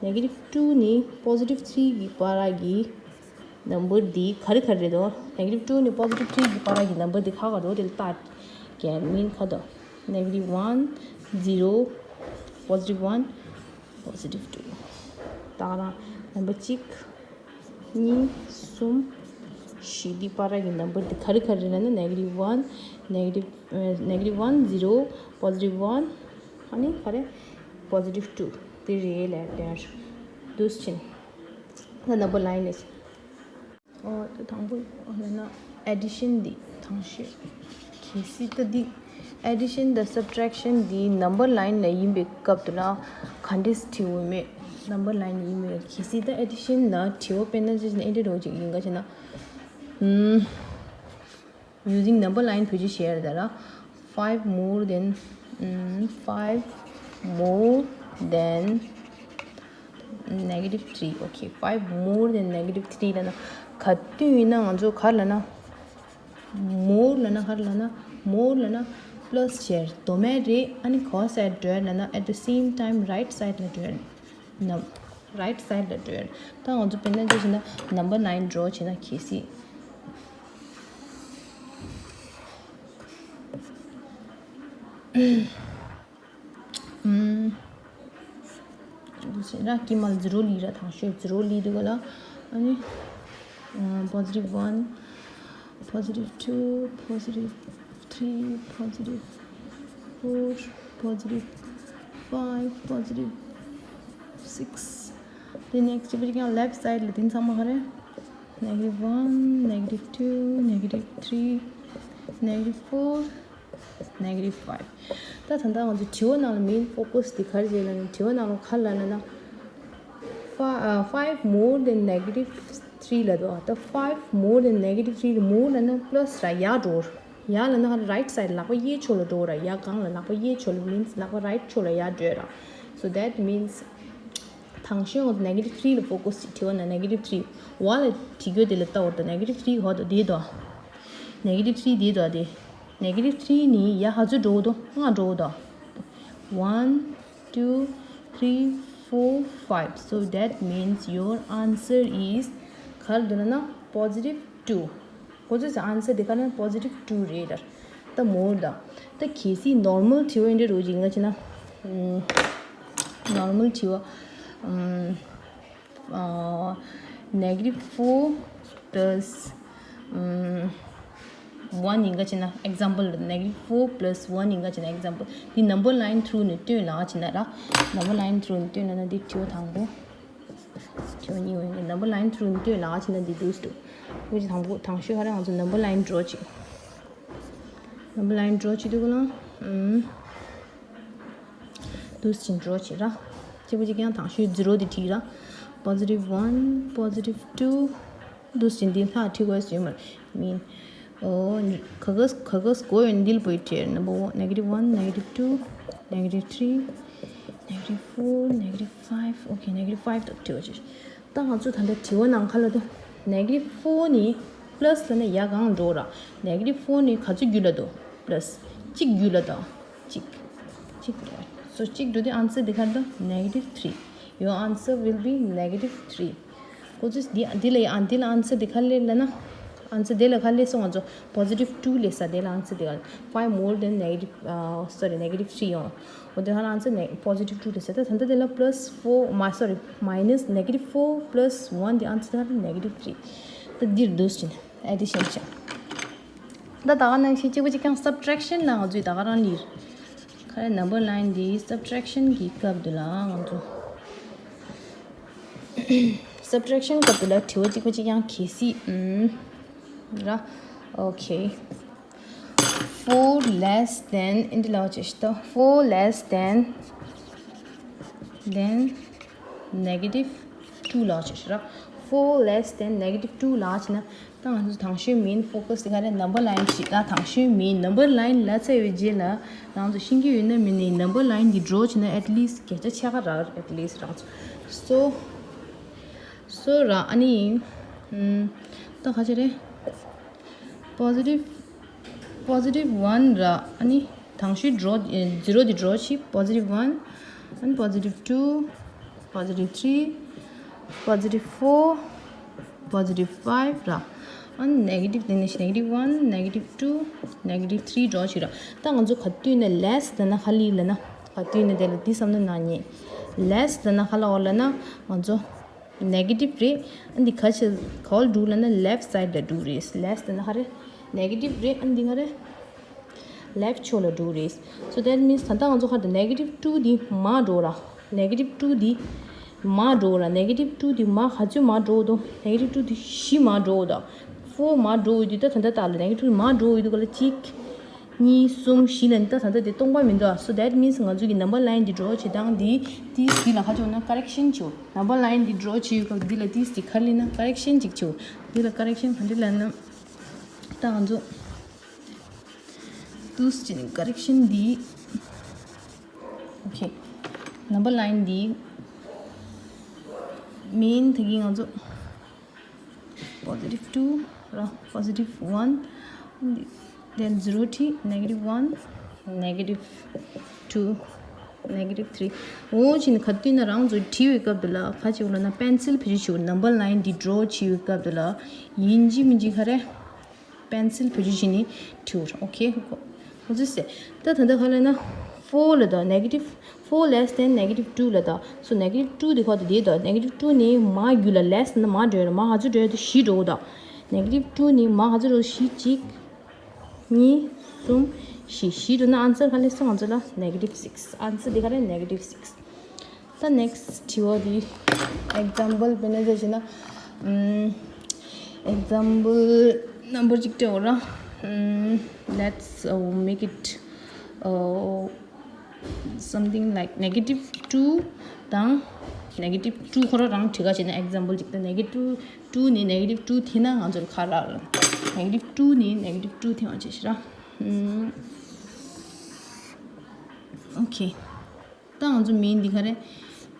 negative two ནས་positive three གི་བར་གྱི་number འདི་ག་རེ་ག་རེ་རེད་དོ། negative two ནས་positive three གི་བར་གྱི་number འདི་ག་ག་རེ་རེད་ལྟ། གལ་མིན་ག་དོ། negative one, zero, positive one, positive two. ད་ག་རང་number གཅིག་གཉིས། གསུམ། བཞི། འདི་བར་གྱི་number འདི་ག་རེ་ག་རེ་ལབ་ན་negative one, negative, negative one, zero, positive one, ཨ་ནི་ག་རེ་positive two འདི་རེད་ལབ་དོན་འདུག་ཕྱིན། ད་number line ལས་ཨོ་ད་དང་པོ་ལབ་ན་addition འདི་དང་ཤོས། གལ་སྲིད་ད་འདི་addition དང་subtraction འདི་number line ལ་ཡིན་པའི་སྐབས་དུ་ལ་ག་འདྲས་བྲིས་འོས་མེད། number line ལ་ཡིན་མེད། གལ་སྲིད་ད་addition ལ་བྲིས་འོ་དཔེར་ན་ཅི་ཨེ་འདྲས་རོ་ཅིག་ཡིན་ག་ཅེ་ན། ཨུམ། using number line བེད་སྤྱོད་བྱས་རེད་ད་ར། five more than, um, five more than negative three. Okay, five more than negative three ལབ་ན་ག་དུས་ཡིན་ན་ང་ཚོ་ག་ལབ་ན། more ལབ་ན་ག་ལབ་ན། more ལབ་ན་plus བྱས་དོ་མེད་རེད། ཨ་ནི་ག་side འགྲོ་ལབ་ན་at the same time right side ལ་འགྲོ་ན། right side ལ་འགྲོ་ཡོད། ད་ང་ཚོ་དཔེར་ན་འདི་བྱས་ན་number line draw བྱས་ན་གལ་སྲིད། ཨུམ། འདི་བྱས་ན་དཀྱིལ་མ་ལ་zero ལི་ར། དང་ཤོས་zero ལི་འདུག་ག་ལ། ཨ་ནི། ཨ། positive one, positive two, positive three, positive four, positive five, positive six. The next, ཅི་བྱེད་ཀྱང་left side ལ་དེ་ཚང་མ་ག་རེ། negative one, negative two, negative three, negative four, negative five. ད་ད་ལྟ་ང་ཚོ་དྲི་བ་ནང་ལ་main focus དེ་ག་རེ་བྱེད་ལབ་ན། དྲི་བ་ནང་ལ་ག་རེ་ལབ་ན། ད་five, uh, five more than negative three ལབ་འདུག་ད་five more than negative three ལ་more ལབ་ན་plus ར། ཡར་འགྲོ། ཡར་ལབ་ན་ག་རེ། right side ལག་པ་གཡས་ཕྱོགས་ལ་འགྲོ་ར། ཡར་གང་ལ། ལག་པ་གཡས་ཕྱོགས་ལ་means ལག་པ་right ཕྱོགས་ལ་ཡར་འགྲོ་ར། So that means དང་ཤོས་ང་ཚོ་negative three ལ་focus བྱེད། དྲི་བ་ན་negative three། ཝ་ལ་བྲིས་རྒྱུ་དེ་ལ་ལྟ་བར་དུ། negative three ག་པར་འདུག་དེ་འདུག negative three དེ་འདུག་དེ། negative three ནི་ཡར་ག་ཚོད་འགྲོ་གི་འདུག་ལྔ་འགྲོ་གི་འདུག one, two, three, four, five. So that means your answer is ག་རེ་འདུག་ལབ་ན་positive two། ཁོ་ཚོའི་answer དེ་ག་ནི་positive two རེད་ལ། ད་more དང་། ད་གལ་སྲིད་normal དྲི་བ་འདི་འདྲ་རུ་ཅིག་ཡིན་ན་བྱས་ན། ཨམ། normal དྲི་བ། ཨམ། ཨ། negative four plus ཨམ། one ཡིན་ག་བྱས་ན། example negative four plus one ཡིན་ག་བྱས་ན། example འདི་number line through ནས་སྟོན་ལབ་བྱས་ན་ར། number line through ནས་སྟོན་ལབ་ན་འདི་དྲི་བ་དང་པོ། དྲི་བ་གཉིས་པ་ཡིན། number line through ནས་སྟོན་ལབ་བྱས་ན་འདི་འདུག་སེ་འདུག་དངོས་གཞི་དང་པོ། དང་ཤོས་ག་རེ། ང་ཚོ་number line draw བྱེད། number line draw བྱེད་དུས་ག་ལ། ཨམ། འདུག་སེ་draw བྱེད་ར། གཅིག་པ་གཅིག་རྐྱང་དང་ཤོས་zero དེ་བྲིས་ར། positive one, positive two འདུག་སེ་འདི་ལྷག་བྲིས་དགོས་ཡོད་མ་རེད། མིན། ཨོ། ག་ག་ག་ག་དགོས་ཡོད་འདི་ལ་བོད་བྲིས། number one, negative one, negative two, negative three, negative four, negative five. Okay, negative five དུ་བྲིས་པ་བྱེད། ད་ང་ཚོ་ད་ལྟ་དྲི་བ་ནང་ག་རེ་ལབ་འདུག negative four ནི་plus ལབ་ན་ཡར་གང་འགྲོ་ར། negative four ནི་ག་ཚོད་བརྒྱུད་ལ་འདུག plus གཅིག་བརྒྱུད་ལ་འདུག་གཅིག་གཅིག་འགྲོ། So གཅིག་འགྲོ་དུས་answer འདི་ག་རེ་འདུག negative three. Your answer will be negative three. ཁོ་ཚོས་འདི་འདི་ལ་ཡང་འདི་ལ་answer འདི་ག་རེ་ལབ་ན། answer འདི་ལ་ག་རེ་སོང་ང་ཚོ་positive two ལབ་ས། འདི་ལ་answer འདི་ག་five more than negative, uh, sorry, negative three ཡོང་། འོ་དེ་ཧ་ལ་answer ne- positive two ལབ་ས། ད་ད་ལྟ་དེ་ལ་plus four མ་sorry, minus negative four plus one དེ་answer དེ་ཧ་ལ་negative three། ད་འདིར་འདུག་ཅིང་addition བྱ། ད་ད་ག་ནང་བཞིན་གཅིག་པ་གཅིག་རྐྱང་subtraction ལ་ང་ཚོས་ད་ག་རང་ལིར། ག་རེ། number line འདི་subtraction གི་སྐབས་འདི་ལ་ང་ཚོ་subtraction སྐབས་འདི་ལ་དྲི་བ་གཅིག་པ་གཅིག་རྐྱང་གལ་སྲིད། ཨུམ། ར། Okay. Four less than འདི་ལ་བྱས་ཤི་ད། Four less than than negative two ལ་བྱས་ཤི་ར། Four less than negative two ལ་བྱས་ན། ད་ང་ཚོ་དང་ཤོས་main focus དེ་ག་རེ། number line ཞིག་ད་དང་ཤོས་main number line ལ་ཚད་ཡོད་རྗེས་ལ་རང་ཚོ་ཤེས་ཀྱི་ཡོད་ན་མིན་ནའི་number line འདི་draw བྱས་ན་at least བརྒྱ་ཆ་ཕྱེད་ཀ་རག at least རང་ཚོ། So so ར། ཨ་ནི། ཨུམ། ད་ག་ཅི་རེད། positive positive one ར། ཨ་ནི་དང་ཤོས་draw ཨེ་zero འདི་draw བྱེད། positive one, and positive two, positive three, positive four, positive five ར། and negative དེ་ནས་negative one, negative two, negative three draw བྱེད་ར། ད་ང་ཚོ་ག་དུས་ནས་less ལབ་ན་ག་ལབ་ན། ག་དུས་ནས་དེ་ལ་འདི་བསམ་བློ་གནང་ཉེ། less ལབ་ན་ག་ལབ་ལབ་ན་ང་ཚོ་negative རེད། ཨ་འདི་ག་ཅི་ག་བ་ལ་འགྲོ་ལབ་ན་left side ལ་འགྲོ་རེད། less ལབ་ན་ག་རེ། negative རེད། ཨ་འདི་ག་རེ། left ཕྱོགས་ལ་འགྲོ་རེད། So that means ད་ལྟ་ང་ཚོ་ག་རེ། negative two འདི་མར་འགྲོ་ར། negative two འདི་མར་འགྲོ་ར། negative two འདི་མར་ག་ཚོད་མར་འགྲོ་འདུག negative two འདི་བཞི་མར་འགྲོ་འདུག four མར་འགྲོ་འོས་དུས་ད་ད་ལྟ་ལ་negative two མར་འགྲོ་འོས་དུས་ག་ལ་གཅིག་གཉིས། གསུམ། བཞི་ལ་ནི་ད་ད་ལྟ་དེ་སྟོང་པ་མི་འདུག So that means ང་ཚོ་གི་number line འདི་draw བྱེད་སྟངས་འདི་དེ་འདི་ལ་ག་ཅི་ལབ་ན་correction བྱེད། number line འདི་draw བྱེད་ཡོད་སྐབས་འདི་ལ་དེ་འདི་ག་ལབ་ན་correction ཅིག་བྱེད། འདི་ལ་correction ག་འདྲ་ལབ་ན། ད་ང་ཚོ་དུས་ཅིག་correction འདི། Okay. number line འདི་main དེ་གི་ང་ཚོ། positive two ར། positive one, then zero ཏེ་negative one, negative two negative three འོ་ཅི་ནི་ག་དུས་ན་རང་ཚོ་བྲིས་པའི་སྐབས་དུ་ལ་ཁ་ཅིག་ལ་ན་པེན་སིལ་བེད་སྤྱོད་བྱེད་དགོས། number line འདི་draw བྱེད་པའི་སྐབས་དུ་ལ་ཡིན་གཅིག་མིན་གཅིག་ག་རེ་པེན་སིལ་བེད་སྤྱོད་བྱེད་ནི་བྲིས་དགོས། okay འོ་ཚོད་སེ། ད་ད་ལྟ་ག་ལ་ན་four ལ་ད་negative four less than negative two ལ་ད། so negative two དེ་ཁོ་ད་དེ་ད་negative two ནི་མ་རྒྱུ་ལ་less ན་མ་འགྲོ་ཡ་མ་ག་ཚོད་འགྲོ་ཡ་ད་བཞི་འགྲོ་ད། negative two ནི་མ་ག་ཚོད་འགྲོ་བཞི་གཅིག་གཉིས། གསུམ། བཞི། བཞི་འགྲོ་ན་answer ག་ལས་སོང་ང་ཚོ་ལ་negative six answer དེ་ག་རེ་negative six ད་next དྲི་བ་དེ་example དཔེར་ན་ཆ་བཞག་ན་ཨམ་example number གཅིག་སྤྲད་འོ་ར། ཨམ་let's uh, make it uh, something like negative two དང་negative two ཁོ་ར་རང་བྲི་ག་བྱས་ན་example གཅིག་ད་negative two ནི་negative two འཐེན་ན་ང་ཚོར་ག་རག་ལ། negative two ནི་negative two འཐེན་པ་བྱས་ཤི་ར། okay ད་ང་ཚོ་མིན་འདི་ག་རེ།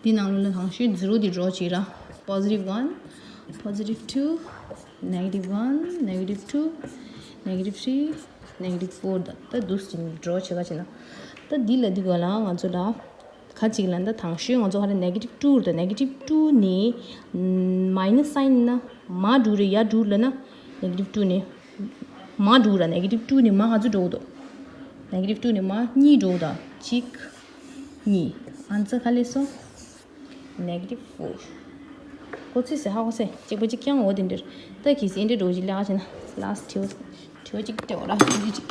འདི་ནང་ལོགས་ལ་དང་ཤོས་zero འདི་draw བྱེད་ར། positive one positive two negative one negative two negative three negative four ད་ད་འདུག་ཅིང་draw བྱེད་ག་བྱེད་ན། ད་འདི་ལ་འདི་ག་ལ་ང་ཚོ་ལ་ག་ཅིག་ལ་ད་དང་ཤོས་ང་ཚོ་ག་རེ་negative two ད་negative two ནི་minus sign ན་མ་འགྲོ་རེ་ཡ་འགྲོ་ལ་ན་negative two ནི་མ་འགྲོ་ར། negative two ནི་མ་ག་ཚོད་འགྲོ་འདུག negative two ནི་མ་གཉིས་འགྲོ་ད། གཅིག་གཉིས། answer ག་ལས་སོང་། negative four གོ་ཚིག་ཟེར་ཧ་གོ་སེ་གཅིག་པ་གཅིག་རྐྱང་འོ་དེ་འདིར་ད་གིས་ཨིན་འདྲ་འགྲོ་གཅིག་ལེགས་ཆེ་ན་last དྲི་བ་དྲི་བ་གཅིག་སྤྲད་འོ་ར་གཅིག་གཅིག་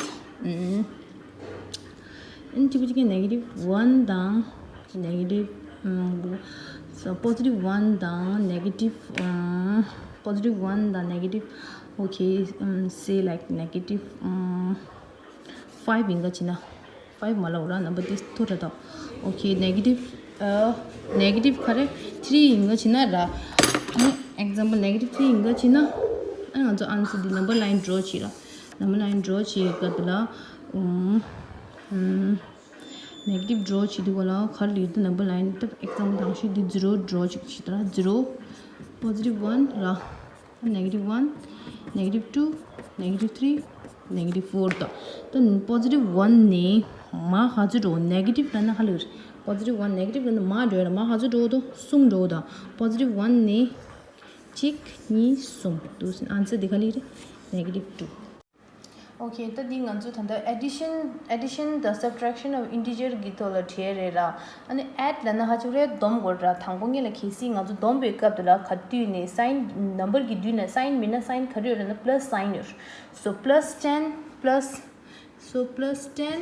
ཨིན་གཅིག་པ་གཅིག་negative one དང་negative so positive one དང་negative positive one དང་negative okay say like negative five ཡིན་ག་ཅི་ན། five མ་ལབ་ར་number this ཐོ་ར་ད། okay negative negative ག་རེ་three ཡིན་ག་ཅི་ན་ར། example negative three ཡིན་ག་ཅི་ན། ང་ཚོ་answer འདི་number line draw བྱེད་ར། number line draw བྱེད་ག་དུ་ལ། negative draw བྱེད་དུས་ག་ལ་ག་རེ་ལེགས་ད། number line ད་example དང་ཤོས་འདི་zero draw བྱེད་ཀྱི་ད་ར། zero positive one ར། negative one negative two negative three negative four ད། ད་positive one ནི་མ་ག་ཚོད་འགྲོ། negative ད་ན་ག་ལེགས། positive one negative ད་ན་མ་འགྲོ་ཡ་མ་ག་ཚོད་འགྲོ་དོ་གསུམ་འགྲོ་ད། positive one ནི་གཅིག་གཉིས་གསུམ་འདུག་ཟིན། answer འདི་ག་ལེགས་རེད། negative two okay ད་འདི་ང་ཚོ་ད་ལྟ་addition addition དང་subtraction of integer གི་ཐོག་ལ་བྲིས་རེད་ར། ཨ་ནི་add ལབ་ན་ཧ་ཅང་རེད་སྡོམ་དགོས་ར། དང་པོ་ངེད་ལ་གལ་སྲིད་ང་ཚོ་སྡོམ་པའི་སྐབས་དུ་ལ་ག་དུས་ནས་sign number གི་དུས་ན་sign མིན་ན་sign ག་རེ་ཡོད་ར་ན་plus sign ཡོད། so plus ten plus so plus ten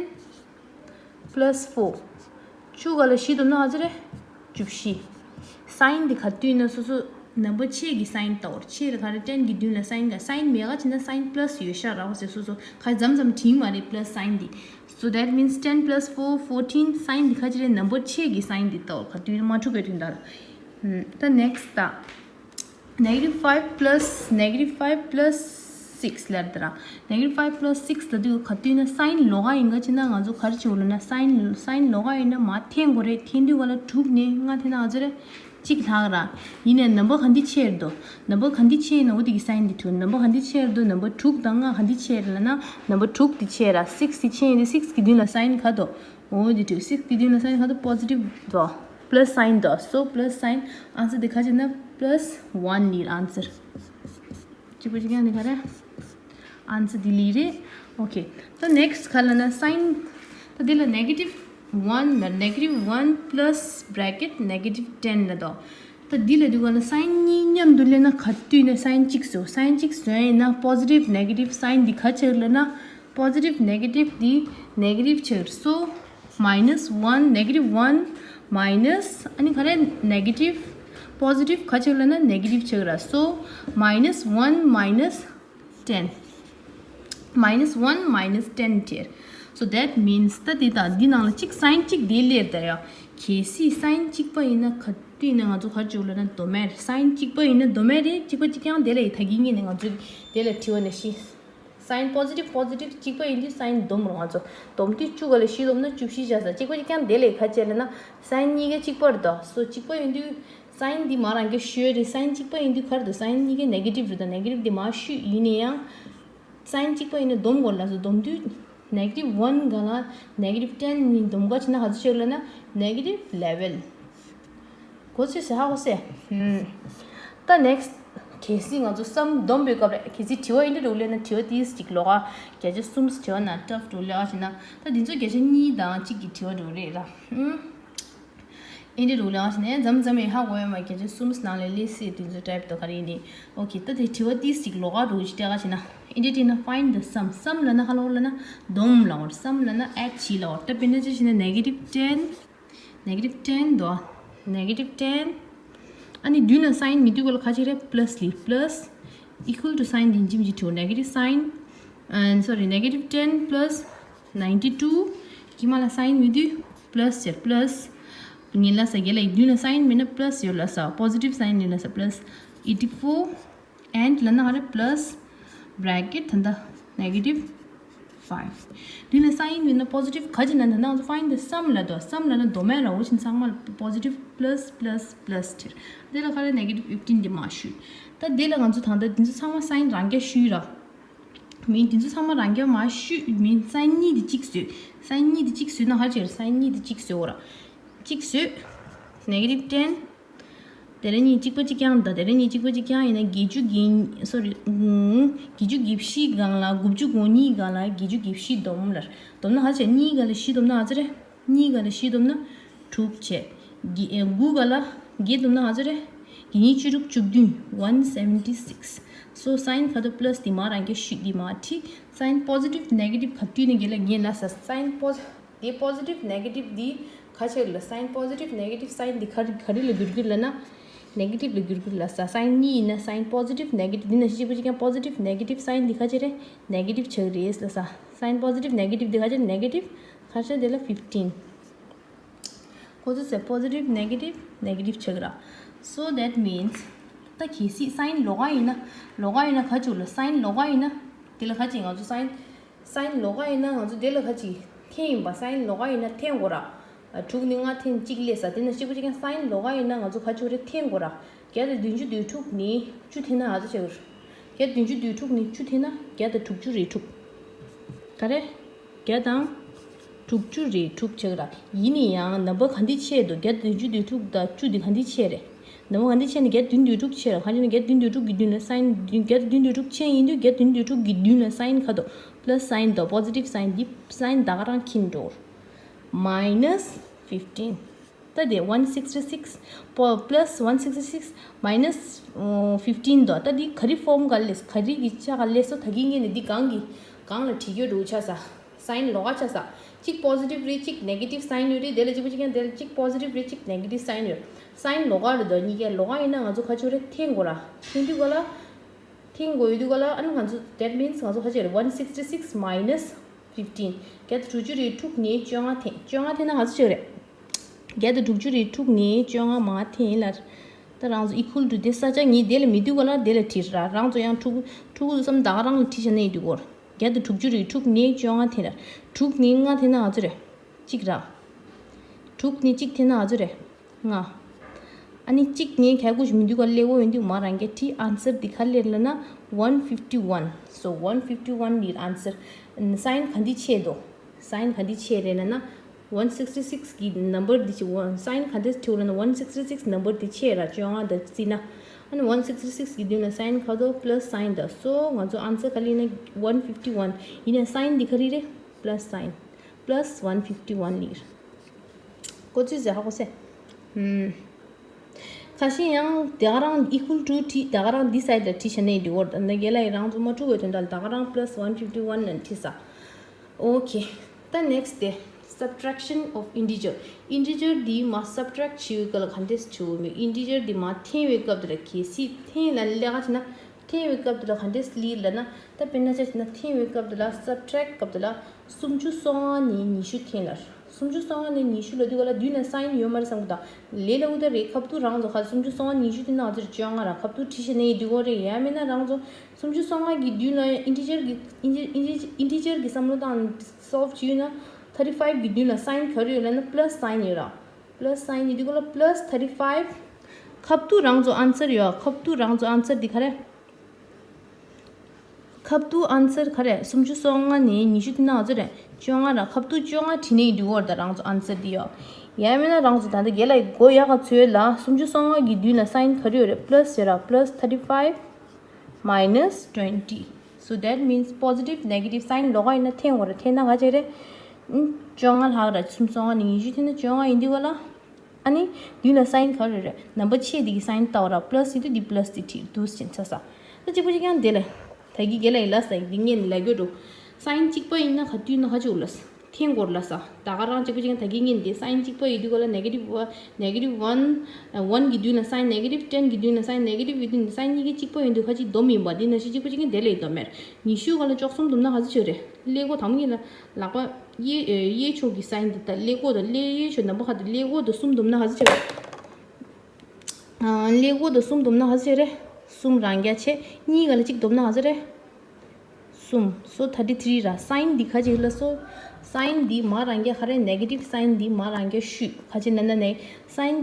plus four བཅུ་ག་ལ་བཞི་བསྡོམས་ན་ག་ཚོད་རེད། བཅུ་བཞི། sign འདི་ག་དུས་ན་སོ་སོ་number ཆེ་གི་sign ལྟ་བར་ཆེ་རེད་ག་རེ་ten གི་མདུན་ལ་sign ག sign མེད་ག་ཅི་ན་sign plus ཡོད་ཤག་ར་བ་ཟེར་སོ་སོ་ག་མཚམས་མཚམས་དྲིང་མ་རེད་plus sign འདི། so that means ten plus four fourteen sign འདི་ག་ཅི་རེད་number ཆེ་གི་sign འདི་ལྟ་བར་ག་དུས་ན་མ་འཁྲུག་པའི་དོན་དག་རེད། ད་next ད། negative five plus negative five plus six ལབ་དེ་ར། negative five plus six ལབ་དུས་ག་དུས་ན་sign ལོགས་ཀ་ཡིན་ག་ཅི་ན་ང་ཚོ་ག་རེ་བྱེད་དགོས་ལབ་ན་sign sign ལོགས་ཀ་ཡིན་ན་མ་འཐེན་དགོས་རེད། འཐེན་དུས་ག་ལ་དྲུག་ནས་ལྔ་འཐེན་ན་ང་ཚོ་རེ་གཅིག་ལྷག་ར། ཡིན་ནའི་number ག་འདི་ཆེ་རེད་དོ། number ག་འདི་ཆེ་ཡིན་ན་འོ་དེ་གི་sign འདི་ཐུག number ག་འདི་ཆེ་རེད་དོ། number དྲུག་དང་ལྔ་ག་འདི་ཆེ་རེད་ལབ་ན་number དྲུག་འདི་ཆེ་ར། six འདི་ཆེ་ཡིན་དུས་six གི་མདུན་ལ་sign ག་དོ། འོ་འདི་དུས་six འདི་མདུན་ལ་sign ག་དུ་positive དོ། plus sign དོ། so plus sign answer འདི་ག་ཅི་ན་plus one ལི་answer གཅིག་པ་གཅིག་རྐྱང་འདི་ག་རེ། answer འདི་ལི་རེད། okay ད་next ག་ལ་ན་sign ད་འདི་ལ་negative one ལ་negative one plus bracket negative ten ལ་དོ། ད་འདི་ལ་འདི་ག་ལ་sign གཉིས་མཉམ་དུ་ལེན་ན་ག་དུས་ནས་sign གཅིག་བཟོ། sign གཅིག་བཟོ་ཡིན་ན་positive negative sign འདི་ག་ཆགས་ལབ་ན། positive negative འདི་negative ཆགས། so minus one negative one minus ཨ་ནི་ག་རེ་negative positive ག་ཆགས་ལབ་ན་negative ཆགས་ར། so minus one minus ten minus one minus ten ཆགས། so that means ད་འདི་དང་འདི་ནང་ལ་གཅིག sign གཅིག་འདི་ལེར་ད་ཡ། གལ་སྲིད་sign གཅིག་པ་ཡིན་ན་ག་དུས་ནས་ང་ཚོ་ག་ཆགས་ལབ་ན་སྡོམ་མེད། sign གཅིག་པ་ཡིན་ན་སྡོམ་མེད་རེད། གཅིག་པ་གཅིག་རྐྱང་དེ་ལ་ཡི་ད་གིན་ངེད་ནས་ང་ཚོ་དེ་ལ་དྲི་བ་ནས་ཤི། sign positive positive གཅིག་པ་ཡིན་དུས་sign སྡོམ་རུང་ང་ཚོ་སྡོམ་དུས་བཅུ་ག་ལ་བཞི་སྡོམ་ན་བཅུ་བཞི་བྱ་ས་གཅིག་པ་གཅིག་རྐྱང་དེ་ལས་ཁ་ཆེ་ལ་ན་sign གཉིས་ཀ་གཅིག་པར་འདུག so གཅིག་པ་ཡིན་དུས་sign འདི་མ་རང་གི་ཤོས་རེད། sign གཅིག་པ་ཡིན་དུས་གར་འདུག sign གཉིས་ཀ་negative རེད་ད། negative འདི་མ་ཤོས་ཡིན་ནའི་ཡང་sign གཅིག་པ་ཡིན་ན་སྡོམ་དགོས་ལ་སོ་སྡོམ་དུས་ negative one གང་ལ་negative ten གཉིས་བསྡོམས་ག་བྱས་ན་ག་ཚོད་ཆགས་ལབ་ན་negative eleven། གོ་ཚོད་ཟེར་ཧ་གོ་སེ། ཧུམ། ད་next གལ་སྲིད་ང་ཚོ་སམ་བསྡོམས་པའི་སྐབས་རེད། གལ་སྲིད་དྲི་བ་འདི་འདྲ་འདུག་ལབ་ན་དྲི་བ་ཏིས་ཅིག་ལོགས་ཀ་བརྒྱ་ཆ་གསུམ་དྲི་བ་ན་tough འདུག་ལབ་ཀ་བྱས་ན། ད་འདི་ཚོ་བརྒྱ་ཆ་གཉིས་དང་གཅིག་གི་དྲི་བ་འདྲ་རེད་ར། ཧུམ། ཨེ་འདྲ་རུ་ལ་ཞིག་ནས་འཛམ་འཛམ་ཡི་ཧ་གོ་ཡོད་མ། བརྒྱ་ཆ་གསུམ་ནང་ལས་ལས་སྲིད་དེ་ཚོ་ཊའིབ་དང་ག་རེ་ཡིན་ནི། ཨོ་ཁེ། ད་དེ་དྲི་བ་ཏིས་ཅིག་ལོགས་ཀ་རུ་ཞིག་སྤྲད་ག་ཞིག་ན། ཨེ་འདྲ་དྲིས་ན་find the sum. sum ལབ་ན་ཧ་ལོ་ལབ་ན་བསྡོམས་ལབ་པ། སམ་ལབ་ན་add བྱེད་ལབ་པ། ད་དཔེར་ན་ཅི་ཞིག་ན་negative ten, negative ten དོ། negative ten. ཨ་ནི་མདུན་ལ་སའིན་མི་འདུག་ག་ལ་ག་ཅིག་རེད། པ་ལ་སི་ལི། པ་ལ་སི་equal to sign དེ་འཇིམ་གྱི་དྲིའོ། negative sign, and sorry, negative ten plus ninety two གི་མ་ལ་སའིན་མི་འདུག་པ་ལ་སི་ཟེར། པ་ལ་སི་ཉིན་ལ་ས་རྒྱལ་ལ་ཡི་མདུན་ལ་སའིན་མིན་ན་པ་ལ་སི་ཡོད་ལ་ས། positive sign ཡིན་ལ་ས། པ་ལ་སི་eighty four and ལ་ན་ག་རེ། པ་ལ་སི་bracket ད་ལྟ་negative five. མདུན་ལ་སའིན་མིན་ན་positive ག་ཅིག་ན་ད་ང་ཚོ་find the sum ལ་དོ། སམ་ལ་ན་བསྡོམས་ར་འོ་ཅིན་ཚང་མ་positive plus plus plus ཁྲིར། དེ་ལ་ག་རེ་negative fifteen དེ་མ་ཞུས། ད་དེ་ལ་ང་ཚོ་ད་ལྟ་འདི་ཚོ་ཚང་མ་སའིན་རང་རྐྱ་ཞུས་ར། མིན་འདི་ཚོ་ཚང་མ་རང་རྐྱ་མ་ཞུས། མིན་སའིན་གཉིས་དེ་གཅིག་བཟོས། སའིན་གཉིས་དེ་གཅིག་བཟོས་ན་ཧ་ཅེར། སའིན་གཉིས་དེ་གཅིག་བཟོས་འོ་ར། གཅིག་བཟོས། negative ten དེ་རེ་གཉིས་གཅིག་པ་གཅིག་རྐྱང་དང་དེ་རེ་གཉིས་གཅིག་པ་གཅིག་རྐྱང་ཡིན་ན་བརྒྱད་ཅུ་གི་སོ་རི། བརྒྱད་ཅུ་གི་བཞི་སྒང་ལ་དགུ་བཅུ་གོ་གཉིས་སྒང་ལ་བརྒྱད་ཅུ་གི་བཞི་བསྡོམས་ལ། བསྡོམས་ན་ཧ་ཅེར། གཉིས་སྒང་ལ་བཞི་བསྡོམས་ན་ཧ་ཅེར། གཉིས་སྒང་ལ་བཞི་བསྡོམས་ན་དྲུག་བྱས། བརྒྱད་ཨེ་དགུ་སྒང་ལ་བརྒྱད་བསྡོམས་ན་ང་ཚོ་རེ། བརྒྱད་གཉིས་བཅུ་དྲུག་བཅུ་བདུན། one seventy six. so sign ག་དོ་པ་ལ་སི་དེ་མ་རང་རྐྱ་ཞུས་དེ་མ་ཁྲིད། sign positive negative ག་དུས་ནས་རྒྱལ་ལ་ངས་ལ་ས། sign positive དེ་positive negative དེ་ག་ཆགས་ལ། sign positive negative sign དེ་ག་རེ་ག་རེ་ལ་འགྱུར་གི་ལ་ན་negative ལ་འགྱུར་གི་ལ་ས། sign གཉིས་ཡིན་ན་sign positive negative འདི་ན་ཞིབ་པོ་ཅིག་ཀྱང་positive negative sign དེ་ག་ཆགས་རེ། negative ཆགས་རེད་ལ་ས། sign positive negative དེ་ག་ཆགས་negative ག་ཆགས་དེ་ལ་fifteen གོ་ཚོད་ཟེར། positive negative negative ཆགས་ར། so that means ད་གལ་སྲིད་སའིན་ལོགས་ཀ་ཡིན་ན། ལོགས་ཀ་ཡིན་ན་ག་ཅིག་ལ། སའིན་ལོགས་ཀ་ཡིན་ན་དེ་ལ་ག་ཅིག་ང་ཚོ་སའིན། སའིན་ལོགས་ཀ་ཡིན་ན་ང་ཚོ་དེ་ལ་ག་ཅིག་འཐེན་ཡིན་པ། སའིན་ལོགས་ཀ་ཡིན་ན་འཐེན་དགོས་ར། དྲུག་ནི་ལྔ་འཐེན་གཅིག་སླེབས་ས། དེ་ན་གཅིག་པ་གཅིག་ཀྱང་སའིན་ལོགས་ཀ་ཡིན་ན་ང་ཚོ་ག་ཅིག་རེ་འཐེན་དགོས་ར། བརྒྱ་དང་བདུན་ཅུ་དོན་དྲུག་ནི་བཅུ་འཐེན་ན་ང་ཚོ་ཆེ་བར། བརྒྱ་དང་བདུན་ཅུ་དོན་དྲུག་ནི་བཅུ་འཐེན་ན་བརྒྱ་དང་དྲུག་ཅུ་རེ་དྲུག་ག་རེ། བརྒྱ་དང་དྲུག་ཅུ་རེ་དྲུག་ཆགས་ར། ཡིན་ནི་ཡང་ནམ་བར་ག་འདི་ཆེ་འདུག་བརྒྱ་དང་བདུན་ཅུ་དོན་དྲུག་དང་བཅུ་འདི་ག་འདི་ཆེ་རེད། ནམ་བར་ག་འདི་ཆེ་ནི་བརྒྱ་དང་བདུན་དོན་དྲུག་ཆེ་ར། ག་རེ་ནི་བརྒྱ་དང་བདུན་དོན་དྲུག་གི་མདུན་ལ་སའིན། བརྒྱ་དང་བདུན་དོན་དྲུག་ཆེ་ཡིན་དུས་བརྒྱ་དང་བདུན་དོན་དྲུག་གི་མདུན་ལ་སའིན་ག་དོ། པ་ལ་སི་སའིན་དང་པོ་ཛི་ཊིབ་སའིན་འདི་སའིན་ད་ག་རང་ཁྱིམ་འགྲོ། minus fifteen ད་དེ་one sixty six པོ་plus one sixty six minus fifteen དོ། ད་འདི་ག་རེ་ཕོམ་ག་ལས། ག་རེ་གི་ཆ་ག་ལས་སོ། ད་གིན་ངས་ནི་འདི་གང་གི་གང་ལ་བྲིས་རྒྱུ་རུ་ཆ་ས། སའིན་ལོགས་ཀ་ཆ་ས། གཅིག་པོ་ཛི་ཊིབ་རེད། གཅིག་ནེ་གེ་ཊིབ་སའིན་ཡོད་རེད། དེ་ལ་གཅིག་པོ་གཅིག་ཀྱང་དེ་ལ་གཅིག་པོ་ཛི་ཊིབ་རེད། གཅིག་ནེ་གེ་ཊིབ་སའིན་ཡོད། སའིན་ལོགས་ཀ་རེད་དོ། གཉིས་ཀའི་ལོགས་ཀ་ཡིན་ན་ང་ཚོ་ག་ཆོད་རེད། འཐེན་དགོས་ར། འཐེན་དུས་ག་ལ། འཐེན་དགོས་ཡོད་དུས་ག་ལ། ཨ་ནི་ང་ཚོ་that means ང་ཚོ་ག་ཆོད་རེད། one sixty six minus fifteen བརྒྱ་དང་དྲུག་ཅུ་རེ་དྲུག་ནས་བཅོ་ལྔ་འཐེན། བཅོ་ལྔ་འཐེན་ན་ང་ཚོ་ཆོད་རེད། བརྒྱ་དང་དྲུག་ཅུ་རེ་དྲུག་ནས་བཅོ་ལྔ་མ་འཐེན་ལ། ད་རང་ཚོ་equal to དེ་ས་ཆ་ངས་དེ་ལ་མི་འདུག་ག་ལ་དེ་ལ་བྲིས་ར། རང་ཚོ་ཡང་ཕྲུ་གུ་ཕྲུ་གུ་ཚོ་བསམ་ད་ག་རང་ལ་བྲིས་བྱས་ན་ཡིན་འདུག་གོ། བརྒྱ་དང་དྲུག་ཅུ་རེ་དྲུག་ནས་བཅོ་ལྔ་འཐེན་ར། དྲུག་ནས་ལྔ་འཐེན་ན་ང་ཚོ་རེད། གཅིག་ར། དྲུག་ནས་གཅིག་འཐེན་ན་ང་ཚོ་རེད། ལྔ། ཨ་ནི་གཅིག་ངས་གལ་ཀུ་ཞིག་མི་འདུག་ག་ལེགས་པོ་ཡིན་འདུག་མ་རང་གི་ཁྲིད། answer འདི་ག་ལེར་ལབ་ན་one fifty one. so one fifty one འདི་answer སའིན་ག་འདི་ཆེ་དོ། སའིན་ག་འདི་ཆེ་རེད་ལབ་ན་one sixty six གི་number འདི་ཆེ། one སའིན་ག་འདི་ཆེ་ལབ་ན་one sixty six number འདི་ཆེ་ར། བཅོ་ལྔ་དང་བརྩིས་ན། ཨ་ནི་one sixty six གི་མདུན་ལ་སའིན་ག་དོ་པ་ལ་སི་སའིན་དང་། so ང་ཚོ་answer ག་ལེར་ན་one fifty one ཡིན་ན་སའིན་འདི་ག་རེ་རེད། པ་ལ་སི་སའིན། པ་ལ་སི་one fifty one ལེར། གོ་ཚུལ་ཟེར་ཧ་གོ་སེ། ཧུམ། ཁ་ཤས་ཡང་དེ་ག་རང་equal to བྲིས། དེ་ག་རང་འདི་side ལ་བྲིས་བྱས་ནས་འདི་འོར་ད་རྒན་ལགས་ཡི་རང་ཚོ་མ་འཁྲུག་པའི་དོན་དག་ལ་དེ་ག་རང་plus one fifty one ནས་བྲིས་ས། okay. ད་next དེ་subtraction of integer. integer འདི་མ་subtract བྱེད་པའི་སྐབས་ལ་ག་འདྲས་བྱེད་དགོས་མེད། integer འདི་མ་འཐེན་པའི་སྐབས་དེ་ལ་གལ་སྲིད་འཐེན་ལ་ལས་ཀ་བྱེད་ན། འཐེན་པའི་སྐབས་དེ་ལ་ག་འདྲས་ལེར་ལབ་ན། ད་དཔེར་ན་ཆ་བཞག་ན་འཐེན་པའི་སྐབས་དེ་ལ་subtract སྐབས་དེ་ལ་སུམ་ཅུ་སོ་ལྔ་ནས་ཉི་ཤུ་འཐེན་ལ། སུམ་ཅུ་སོ་ལྔ་ནས་ཉི་ཤུ་ལབ་དུས་ག་ལ་མདུན་ན་སའིན་ཡོད་མ་རེད་བསམ་གི་འདུག་ལས་སླ་པོ་ད་རེད། ཁ་ཐུག་རང་ཚོ་ཁ་སུམ་ཅུ་སོ་ལྔ་ཉི་ཤུ་དེ་ནང་ཚོར་བཅོ་ལྔ་ར་ཁ་ཐུག་བྲིས་བྱས་ནས་ཡིན་དུས་ག་རེད། ཡང་མིན་ན་རང་ཚོ་སུམ་ཅུ་སོ་ལྔ་གི་མདུན་ལ་integer གི་integer integer གི་བསམ་བློ་བཏང་། solve བྱས་ཡོད་ན་thirty five གི་མདུན་ལ་སའིན་ག་རེ་ཡོད་ལབ་ན་plus sign ཡོད་ར། plus sign ཡིན་དུས་ག་ལ་plus thirty five ཁ་ཐུག་རང་ཚོ་answer ཡོད། ཁ་ཐུག་རང་ཚོ་answer འདི་ག་རེ། ཁ་ཐུག་ཨན་སར་ག་རེ། སུམ་ཅུ་སོ་ལྔ་ནས་ཉི་ཤུ་བཏོན་ན་ག་ཚོད་རེད། བཅོ་ལྔ་ར། ཁ་ཐུག་བཅོ་ལྔ་བྲིས་ནས་འགྲིག་གི་རེད། ད་རང་ཚོ་ཨན་སར་འདི་ཡོད། ཡང་མིན་ན་རང་ཚོ་ད་ལྟ་རྒན་ལགས་ཀྱིས་མགོ་ཡག་ག་ཚོད་ལ་སུམ་ཅུ་སོ་ལྔ་གི་མདུན་ལ་སའིན་ག་རེ་ཡོད་རེད། པ་ལ་སི་ཡོད་ར། པ་ལ་སི་ཐར་ཊི་ཕའིབ་མའི་ནས་ཊུ་ཝེན་ཊི། So that means positive negative sign ལོགས་ཀ་ཡིན་ན་འཐེན་དགོས་རེད། འཐེན་ན་ག་ཚོད་རེད། ཨུམ། བཅོ་ལྔ་ལྷག་ར། སུམ་ཅུ་སོ་ལྔ་ནས་ཉི་ཤུ་བཏོན་ན་བཅོ་ལྔ་ཡིན་དུས་ག་ལ། ཨ་ནི། མདུན་ལ་སའིན་ག་རེ་རེད། ནམ་བར་ཆེ་འདི་གི་སའིན་ལྟ་བ་ར། པ་ལ་སི་ཡིན་དུས་འདི་པ་ལ་སི་འདི་བྲིས། འདུག་སེ་བྱས་ཚར་ས། ད་གཅིག་པ་གཅིག་རྐྱང་དེ་ལས། ད་གི་རྒན་ལགས་ཡིན་ལབ་ས་ཡིན། འདི་ངས་ནི་ལབ་རྒྱུ་འགྲོ། སའིན་གཅིག་པ་ཡིན་ན་ག་དུས་ན་ག་ཅིག་ལབ་ས། འཐེན་དགོས་ལབ་ས། ད་ག་རང་གཅིག་པ་གཅིག་རྐྱང་ད་གི་ངས་འདི་སའིན་གཅིག་པ་ཡིན་དུས་ག་ལ་ནེ་གེ་ཊིབ་ནེ་གེ་ཊིབ་ཝན། ཝན་གི་མདུན་ལ་སའིན་ནེ་གེ་ཊིབ། ཊེན་གི་མདུན་ལ་སའིན་ནེ་གེ་ཊིབ་ཡིན་དུས་སའིན་གཉིས་ཀ་གཅིག་པ་ཡིན་དུས་ག་ཅིག་སྡོམ་ཡིན་པ། འདི་ནང་བཞིན་གཅིག་པ་གཅིག་རྐྱང་དེ་ལས་ཡིན་སྡོམ་མེར། ཉི་ཤུ་ག་ལ་བཅུ་གསུམ་སྡོམ་ན་ག་ཚོད་ཆགས་རེད། ཀླད་ཀོར་དང་པོ་གཉིས་ལ་ལག་པ་གཡས་གཡས་ཕྱོགས་ཀྱི་སའིན་འདི་ད་ཀླད་ཀོར་དང་ཀླད་གཡས་ཕྱོགས་ནམ་བར་ག་དུས་ཀླད་ཀོར་དང་གསུམ་སྡོམ་ན་ག་ཚོད་ཆགས་རེད། ཀླད་ཀོར་དང་གསུམ་སྡོམ་ན་ག་ཚོད་རེད། གསུམ་རང་རྐྱ་བྱས། གཉིས་ག་ལ་གཅིག་སྡོམ་ན་ག་ཚོད་རེད། གསུམ། སོ་ཐར་ཊི་ཐི་རི་ར། སའིན་འདི་ག་ཅིག་ལབ་སོང་། སའིན་འདི་མ་རང་རྐྱ་ག་རེ། ནེ་གེ་ཊིབ་སའིན་འདི་མ་རང་རྐྱ་བཤུས། ག་ཅིག་ན་ན་ནས་སའིན།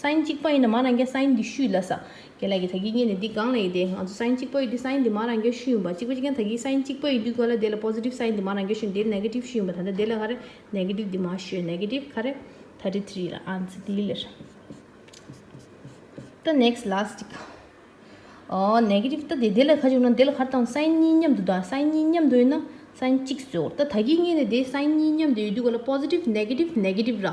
སའིན་གཅིག་པ་ཡིན་ན་མ་རང་རྐྱ་སའིན་འདི་བཤུས་ལབ་ས། རྒན་ལགས་ཀྱིས་ད་གི་ངས་ནི་འདི་སྒང་ལ་ཡིན་ཏེ། ང་ཚོ་སའིན་གཅིག་པ་ཡིན་དུས་སའིན་འདི་མ་རང་རྐྱ་བཤུས་ཡིན་པ། གཅིག་པ་གཅིག་རྐྱང་ད་གི་སའིན་གཅིག་པ་ཡིན་དུས་ག་ལ་དེ་ལ་པོ་ཟི་ཊིབ་སའིན་འདི་མ་རང་རྐྱ་བཤུས། འདིར་ནེ་གེ་ཊིབ་བཤུས་ཡིན་པ། ད་ལྟ་དེ་ལ་ག་རེ། ནེ་གེ་ཊིབ་འདི་མ་བཤུས། ནེ་གེ་ཊིབ་ག་རེ། ཐར་ཊི་ཐི་རི་ར། ཨན་སར་འདི་ལེར། ད་ནེག་སི་ཊི་ལ་སི་ཊི་ཅིག་ཨོ། ནེ་གེ་ཊིབ་ད་དེ་དེ་ལ་ག་ཅིག་ན་དེ་ལ་ག་རེ་བཏང་། སའིན་གཉིས་མཉམ་དུ་དང་། སའིན་གཉིས་མཉམ་དུ་ཡོད་ན་སའིན་གཅིག་བཟོ། ད་ད་གི་ངས་ནི་དེ་སའིན་གཉིས་མཉམ་དུ་ཡོད་དུས་ག་ལ་པོ་ཟི་ཊིབ་ནེ་གེ་ཊིབ་ནེ་གེ་ཊིབ་ར།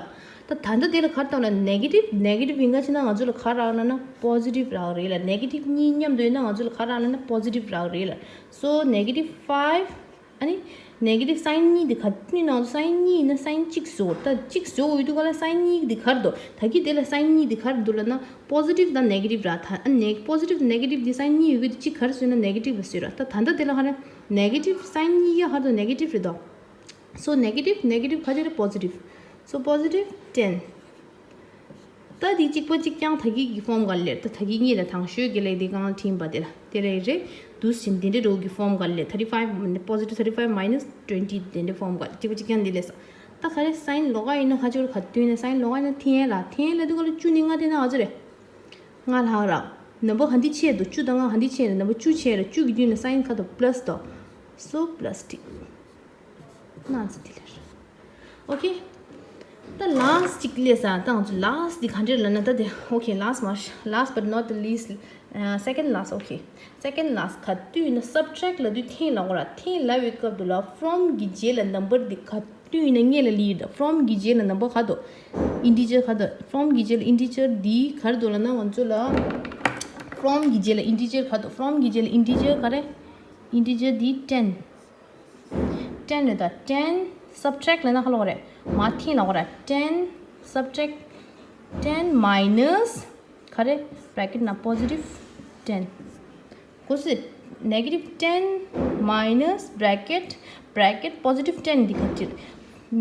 ད་ད་ལྟ་དེ་ལ་ག་རེ་བཏང་ལ། ནེ་གེ་ཊིབ་ནེ་གེ་ཊིབ་ཡིན་ག་ཅིག་ན་ང་ཚོ་ལ་ག་རག་ལ་ན་པོ་ཟི་ཊིབ་རག་རེད་ལ། ནེ་གེ་ཊིབ་གཉིས་མཉམ་དུ་ཡོད་ན་ང་ཚོ་ལ་ག་རག་ལ་ན་པོ་ཟི་ཊིབ་རག་རེད་ལ། སོ་ནེ་གེ་ཊིབ་ཕའིབ། ཨ་ནི། ནེ་གེ་ཊིབ་སའིན་གཉིས་དེ་ག་དུས་ནང་དུ་སའིན་གཉིས་ཡིན་ན་སའིན་གཅིག་བཟོ། ད་གཅིག་བཟོ་ཡོད་དུས་ག་ལ་སའིན་གཉིས་དེ་ག་རེ་འདུག་ད་གི་དེ་ལ་སའིན་གཉིས་དེ་ག་རེ་འདུག་ལབ་ན་པོ་ཟི་ཊིབ་དང་ནེ་གེ་ཊིབ་ར། ད་ཨ་ནི་པོ་ཟི་ཊིབ་ནེ་གེ་ཊིབ་དེ་སའིན་གཉིས་ཡོད་གི་དེ་གཅིག་ག་རེ་བཟོས་ན་ནེ་གེ་ཊིབ་ལ་བཟོས་ར། ད་ད་ལྟ་དེ་ལ་ག་རེ། ནེ་གེ་ཊིབ་སའིན་གཉིས་ཀ་ག་རེ་འདུག་ནེ་གེ་ཊིབ་རེད་དོ། སོ་ནེ་གེ་ཊིབ་ནེ་གེ་ཊིབ་ག་ཅིག་རེད། པོ་ཟི་ཊིབ། སོ་པོ་ཟི་ཊིབ་ཊེན། ད་འདི་གཅིག་པ་གཅིག་རྐྱང་ད་གི་གི་ཕོམ་ག་ལེར། ད་ད་གི་གཉིས་ལ་དང་ཤོས་གི་ལས་དེ་གང་ལ་ཐིམ་པ་དེ་ལ་དེ་རེད་རེད། འདུག་སེ་བྱས་འདི་འདྲ་འགྲོ་གི་ཕོམ་ག་ལེར། ཐར་ཊི་ཕའིབ་པོ་ཟི་ཊིབ་ཐར་ཊི་ཕའིབ་མའི་ནས་ཊུ་ཝེན་ཊི་དེ་འདྲ་ཕོམ་ག་ལེར། གཅིག་པ་གཅིག་རྐྱང་འདི་ལས་ས། ད་ག་རེ་སའིན་ལོགས་ཀ་ཡིན་ན་ག་ཅིག་རེད། ག་དུས་ཡིན་ན་སའིན་ལོགས་ཀ་ཡིན་ན་ཐེན་ལ། ཐེན་ལ་དུས་ག་ལ་བཅུ་ནས་ལྔ་བཏོན་ན་ག་ཚོད་རེད། ལྔ་ལྷག་ར། ནམ་བར་ག་འདི་ཆེ་འདུག་བཅུ་དང་ལྔ་ག་འདི་ཆེ་རེད། ནམ་བར་བཅུ་ཆེ་རེད། བཅུ་གི་མདུན་ལ་སའིན་ག་འདུག་པ་ལ་སི་འདུག་སོ་པ་ལ་སི་ཊིབ། ན་ཚ་དེ་ལེར། ཨོ་ཁེ། ད་ལ་སི་ཊི་ཅིག་ལས་ས། ད་ང་ཚོ་ལ་སི་ཊི་འདི་ག་འདྲ་ལབ་ན། ད་དེ་ཨོ་ཁེ། last མ་ཤ- last but not the least, second last. ཨོ་ཁེ། སེ་ཀེན་ཌི་ལ་སི་ཊི་ག་དུས་ཡིན་ན་སབ་ཊེག་ལབ་དུས་ཐེན་ལབ་དགོས་ར། ཐེན་ལབ་པའི་སྐབས་དུ་ལ་ཕོམ་གི་རྗེས་ལ་ནམ་བར་འདི་ག་དུས་ཡིན་ན་ངེས་ལ་ལི་ཡིན་ད། ཕོམ་གི་རྗེས་ལ་ནམ་བར་ག་འདུག་ཨིན་ཊི་ཇར་ག་འདུག་ཕོམ་གི་རྗེས་ལ་ཨིན་ཊི་ཇར་འདི་ག་རེ་འདུག་ལབ་ན་ང་ཚོ་ལ་ཕོམ་གི་རྗེས་ལ་ཨིན་ཊི་ཇར་ག་འདུག་ཕོམ་གི་རྗེས་ལ་ཨིན་ཊི་ཇར་ག་རེ། ཨིན་ཊི་ཇར་འདི་ཊེན། ཊེན་རེད་ད། ཊེན་སབ་ཊེག་ལབ་ན་ག་ལབ་དགོས་རེད། མ་ཐེན་ལབ་དགོས་རེད། ཊེན་སབ་ཊེག་ཊེན་མའི་ནས་ག་རེ། བྷེ་རེ་ཀེཊ་ནང་པོ་ཟི་ཊིབ་ཊེན། གོ་སོང་། ནེ་གེ་ཊིབ་ཊེན་མའི་ནས་བྷེ་རེ་ཀེཊ་བྷེ་རེ་ཀེཊ་པོ་ཟི་ཊིབ་ཊེན་འདི་ག་ཅིག་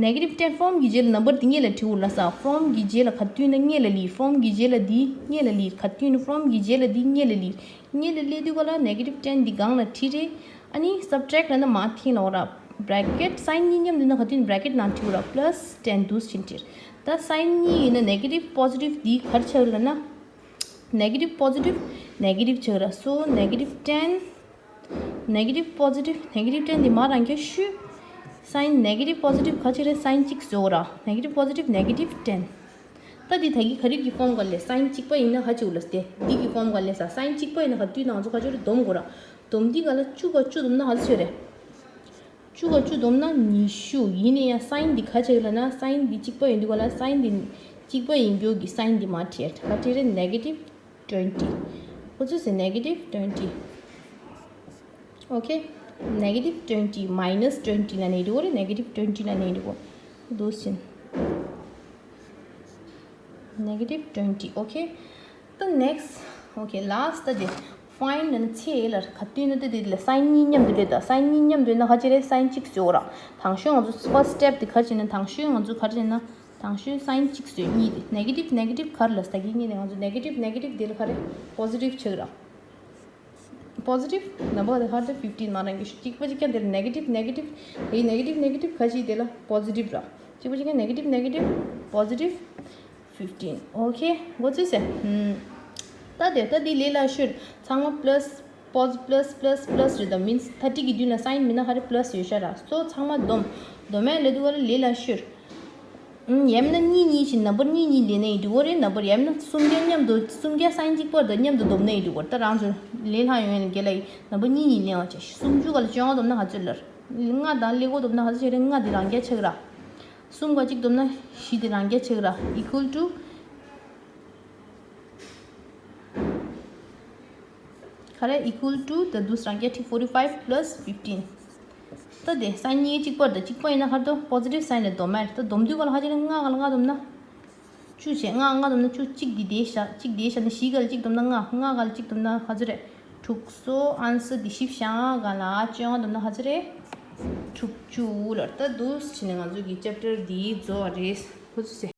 ནེ་གེ་ཊིབ་ཊེན་ཕོམ་གི་རྗེས་ལ་ནམ་བར་འདི་ངེས་ལ་བྲིས་འོ་ལབ་ས། ཕོམ་གི་རྗེས་ལ་ག་དུས་ཡིན་ན་ངེས་ལ་ལི། ཕོམ་གི་རྗེས་ལ་འདི་ངེས་ལ་ལི། ག་དུས་ཡིན་ན་ཕོམ་གི་རྗེས་ལ་འདི་ངེས་ལ་ལི། ངེས་ལ་ལི་དུས་ག་ལ་ནེ་གེ་ཊིབ་ཊེན་འདི་སྒང་ལ་བྲིས་རེད། ཨ་ནི་སབ་ཊེག་ལབ་ན་མ་ཐེན་ལབ་དགོས་ར། བྷེ་རེ་ཀེཊ་སའིན་གཉིས་མཉམ་དུ་ཡིན་ན་ག་དུས་ཡིན་ན་བྷེ་རེ་ཀེཊ་ནང་བྲིས་འོ་ར། པ་ལ་སི་ཊེན་འདུག་སེ་བྱས་བྲིས། ད་སའིན་གཉིས་ཡིན་ན་ནེ་གེ་ཊིབ་པོ་ཟི་ཊིབ་འདི་ག་རེ་ཆགས་ལབ་ན། ནེ་གེ་ཊིབ་པོ་ཟི་ཊིབ་ནེ་གེ་ཊིབ་ཆགས་ར། སོ་ནེ་གེ་ཊིབ་ཊེན་ནེ་གེ་ཊིབ་པོ་ཟི་ཊིབ་ནེ་གེ་ཊིབ་ཊེན་འདི་མ་རང་རྐྱ་བཤུས། སའིན་ནེ་གེ་ཊིབ་པོ་ཟི་ཊིབ་ག་ཅིག་རེད། སའིན་གཅིག་བཟོ་ར། ནེ་གེ་ཊིབ་པོ་ཟི་ཊིབ་ནེ་གེ་ཊིབ་ཊེན། ད་འདི་ད་གི་ག་རེ་གི་ཕོམ་ག་ལས། སའིན་གཅིག་པ་ཡིན་ན་ག་ཅིག་ལབ་སྟེ། འདི་གི་ཕོམ་ག་ལས་ས། སའིན་གཅིག་པ་ཡིན་ན་ག་དུས་ནང་ཚོ་ག་ཅིག་རེད། སྡོམ་དགོས་ར། སྡོམ་འདི་ག་ལ་བཅུ་ག་བཅུ་སྡོམ་ན་ག་ཚོད་རེད། བཅུ་ག་བཅུ་སྡོམ་ན་ཉི་ཤུ། ཡིན་ན་ཡང་སའིན་འདི་ག་ཅིག་ལབ་ན། སའིན་འདི་གཅིག་པ་ཡིན་དུས་ག་ལ་སའིན་འདི་གཅིག་པ་ཡིན་རྒྱུ་གི་སའིན་འདི་མ་བྲིས། ག་བྲིས་རེད། ནེ་གེ་ཊིབ་ཊུ་ཝེན་ཊི། ཁོ་ཚོས་ཟེར་ནེ་གེ་ཊིབ་ཊུ་ཝེན་ཊི། ཨོ་ཁེ། ནེ་གེ་ཊིབ་ཊུ་ཝེན་ཊི་མའི་ནས་ཊུ་ཝེན་ཊི་ལབ་ནས་འགྲིག་གོ་རེད། ནེ་གེ་ཊིབ་ཊུ་ཝེན་ཊི་ལབ་ནས་འགྲིག་གོ། འདུག་སེ་བྱས། ནེ་གེ་ཊིབ་ཊུ་ཝེན་ཊི། ཨོ་ཁེ། ད་ནེག་སི་ཊི། ཨོ་ཁེ། ལ་སི་ཊི་ད་དེ་ཕའིན་ཌི་ལབ་ན་ཚེ་ལ་ག་དུས་ཡིན་ན་ད་དེ་ལ་སའིན་གཉིས་མཉམ་དུ་སླེབས་ད། སའིན་གཉིས་མཉམ་དུ་ཡིན་ན་ག་ཅིག་རེད། སའིན་གཅིག་བཟོ་ར། དང་ཤོས་ང་ཚོ་ཕར་སི་ཊེབ་དེ་ག་ཅིག་ཡིན་ན། དང་ཤོས་ང་ཚོ་ག་ཅིག་ཡིན་ན། དང་ཤོས་སའིན་གཅིག་བཟོས། གཉིས་དེ་ནེ་གེ་ཊིབ་ནེ་གེ་ཊིབ་ག་རེ་ལབ་ས། ད་གི་གཉིས་ནས་ང་ཚོ་ནེ་གེ་ཊིབ་ནེ་གེ་ཊིབ་དེ་ལ་ག་རེ། པོ་ཟི་ཊིབ་ཆགས་ར། པོ་ཟི་ཊིབ་ནམ་བར་དེ་ཧར་དེ་ཕིཕ་ཊིན་མ་རང་གི་ཤུ། གཅིག་པ་གཅིག་རྐྱང་དེ་ལ་ནེ་གེ་ཊིབ་ནེ་གེ་ཊིབ། དེ་ནེ་གེ་ཊིབ་ནེ་གེ་ཊིབ་ག་ཅིག་དེ་ལ་པོ་ཟི་ཊིབ་ར། གཅིག་པ་གཅིག་རྐྱང་ནེ་གེ་ཊིབ་ནེ་གེ་ཊིབ་པོ་ཟི་ཊིབ་ཕིཕ་ཊིན། ཨོ་ཁེ། གོ་ཚོད་ཟེར། ཧུམ། ད་དེ་ད་དེ་ལས་སླ་ཤོས་ཚང་མ་པ་ལ་སི་ Pos- plus plus plus རེད་ད། མིན་ཚར་ཊི་གི་མདུན་ལ་སའིན་མིན་ན་ཧ་རེ་པ་ལ་སི་ཡོད་ཤག་ར། སོ་ཚང་མ་སྡོམ། སྡོམ་ཡ་ལས་དུ་བ་ལ་ལས་ལ་ཤོར། ཨུམ། ཡང་མིན་ན་གཉིས་གཉིས་བྱས་ནམ་བར་གཉིས་གཉིས་ལེན་ན་ཡིན་འགྲིག་གོ་རེད། ནམ་བར་ཡང་མིན་ན་སུམ་བརྒྱ་མཉམ་དུ་སུམ་བརྒྱ་སའིན་གཅིག་པར་དང་མཉམ་དུ་སྡོམ་ན་ཡིན་འགྲིག་གོ་རེད། ད་རང་ཚོ་ལས་སླ་ཡོང་ཡ་ལ་རྒན་ལགས་ཡིན་ནམ་བར་གཉིས་གཉིས་ལེན་ཡོང་བྱས་སུམ་ཅུ་ག་ལ་བཅོ་ལྔ་སྡོམ་ན་ག་ཚོད་ལར། ལྔ་དང་ཀླད་ཀོར་སྡོམ་ན་ག་ཚོད་བྱས་རེད། ལྔ་དེ་རང་རྒྱལ་ཆགས་ར། གསུམ་ག་གཅིག་སྡོམ་ན་བཞི་དེ་རང་རྒྱལ་ཆགས་ར། equal to ག་རེ། equal to the དུས་རང་རྒྱལ་ཁྲི་forty five plus fifteen། ད་དེ་སའིན་གཉིས་གཅིག་པར་དང་གཅིག་པ་ཡིན་ན་ཧར་དུ་པོ་སི་ཊིབ་སའིན་ལ་སྡོམ་མ་རེད། ད་སྡོམ་དུས་ག་ལ་ཧ་ཅང་ལྔ་ག་ལ་ལྔ་སྡོམ་ན་བཅུ་བྱས། ལྔ་ལྔ་སྡོམ་ན་བཅུ། གཅིག་འདི་དེ་བཞག་གཅིག་དེ་བཞག་ན་བཞི་ག་ལ་གཅིག་སྡོམ་ན་ལྔ། ལྔ་ག་ལ་གཅིག་སྡོམ་ན་ག་ཚོད་རེད། དྲུག་སོ་ཨན་སར་འདི་བཞི་བཞག་ག་ལ་བཅོ་ལྔ་སྡོམ་ན་ག་ཚོད་རེད། དྲུག་ཅུ་ལར། ད་འདུག་བྱས་ནས་ང་ཚོ་གི་ཅེབ་ཊར་འདི་རྫོགས་པ་རེད། ཁོ་ཚོ་ཟེར།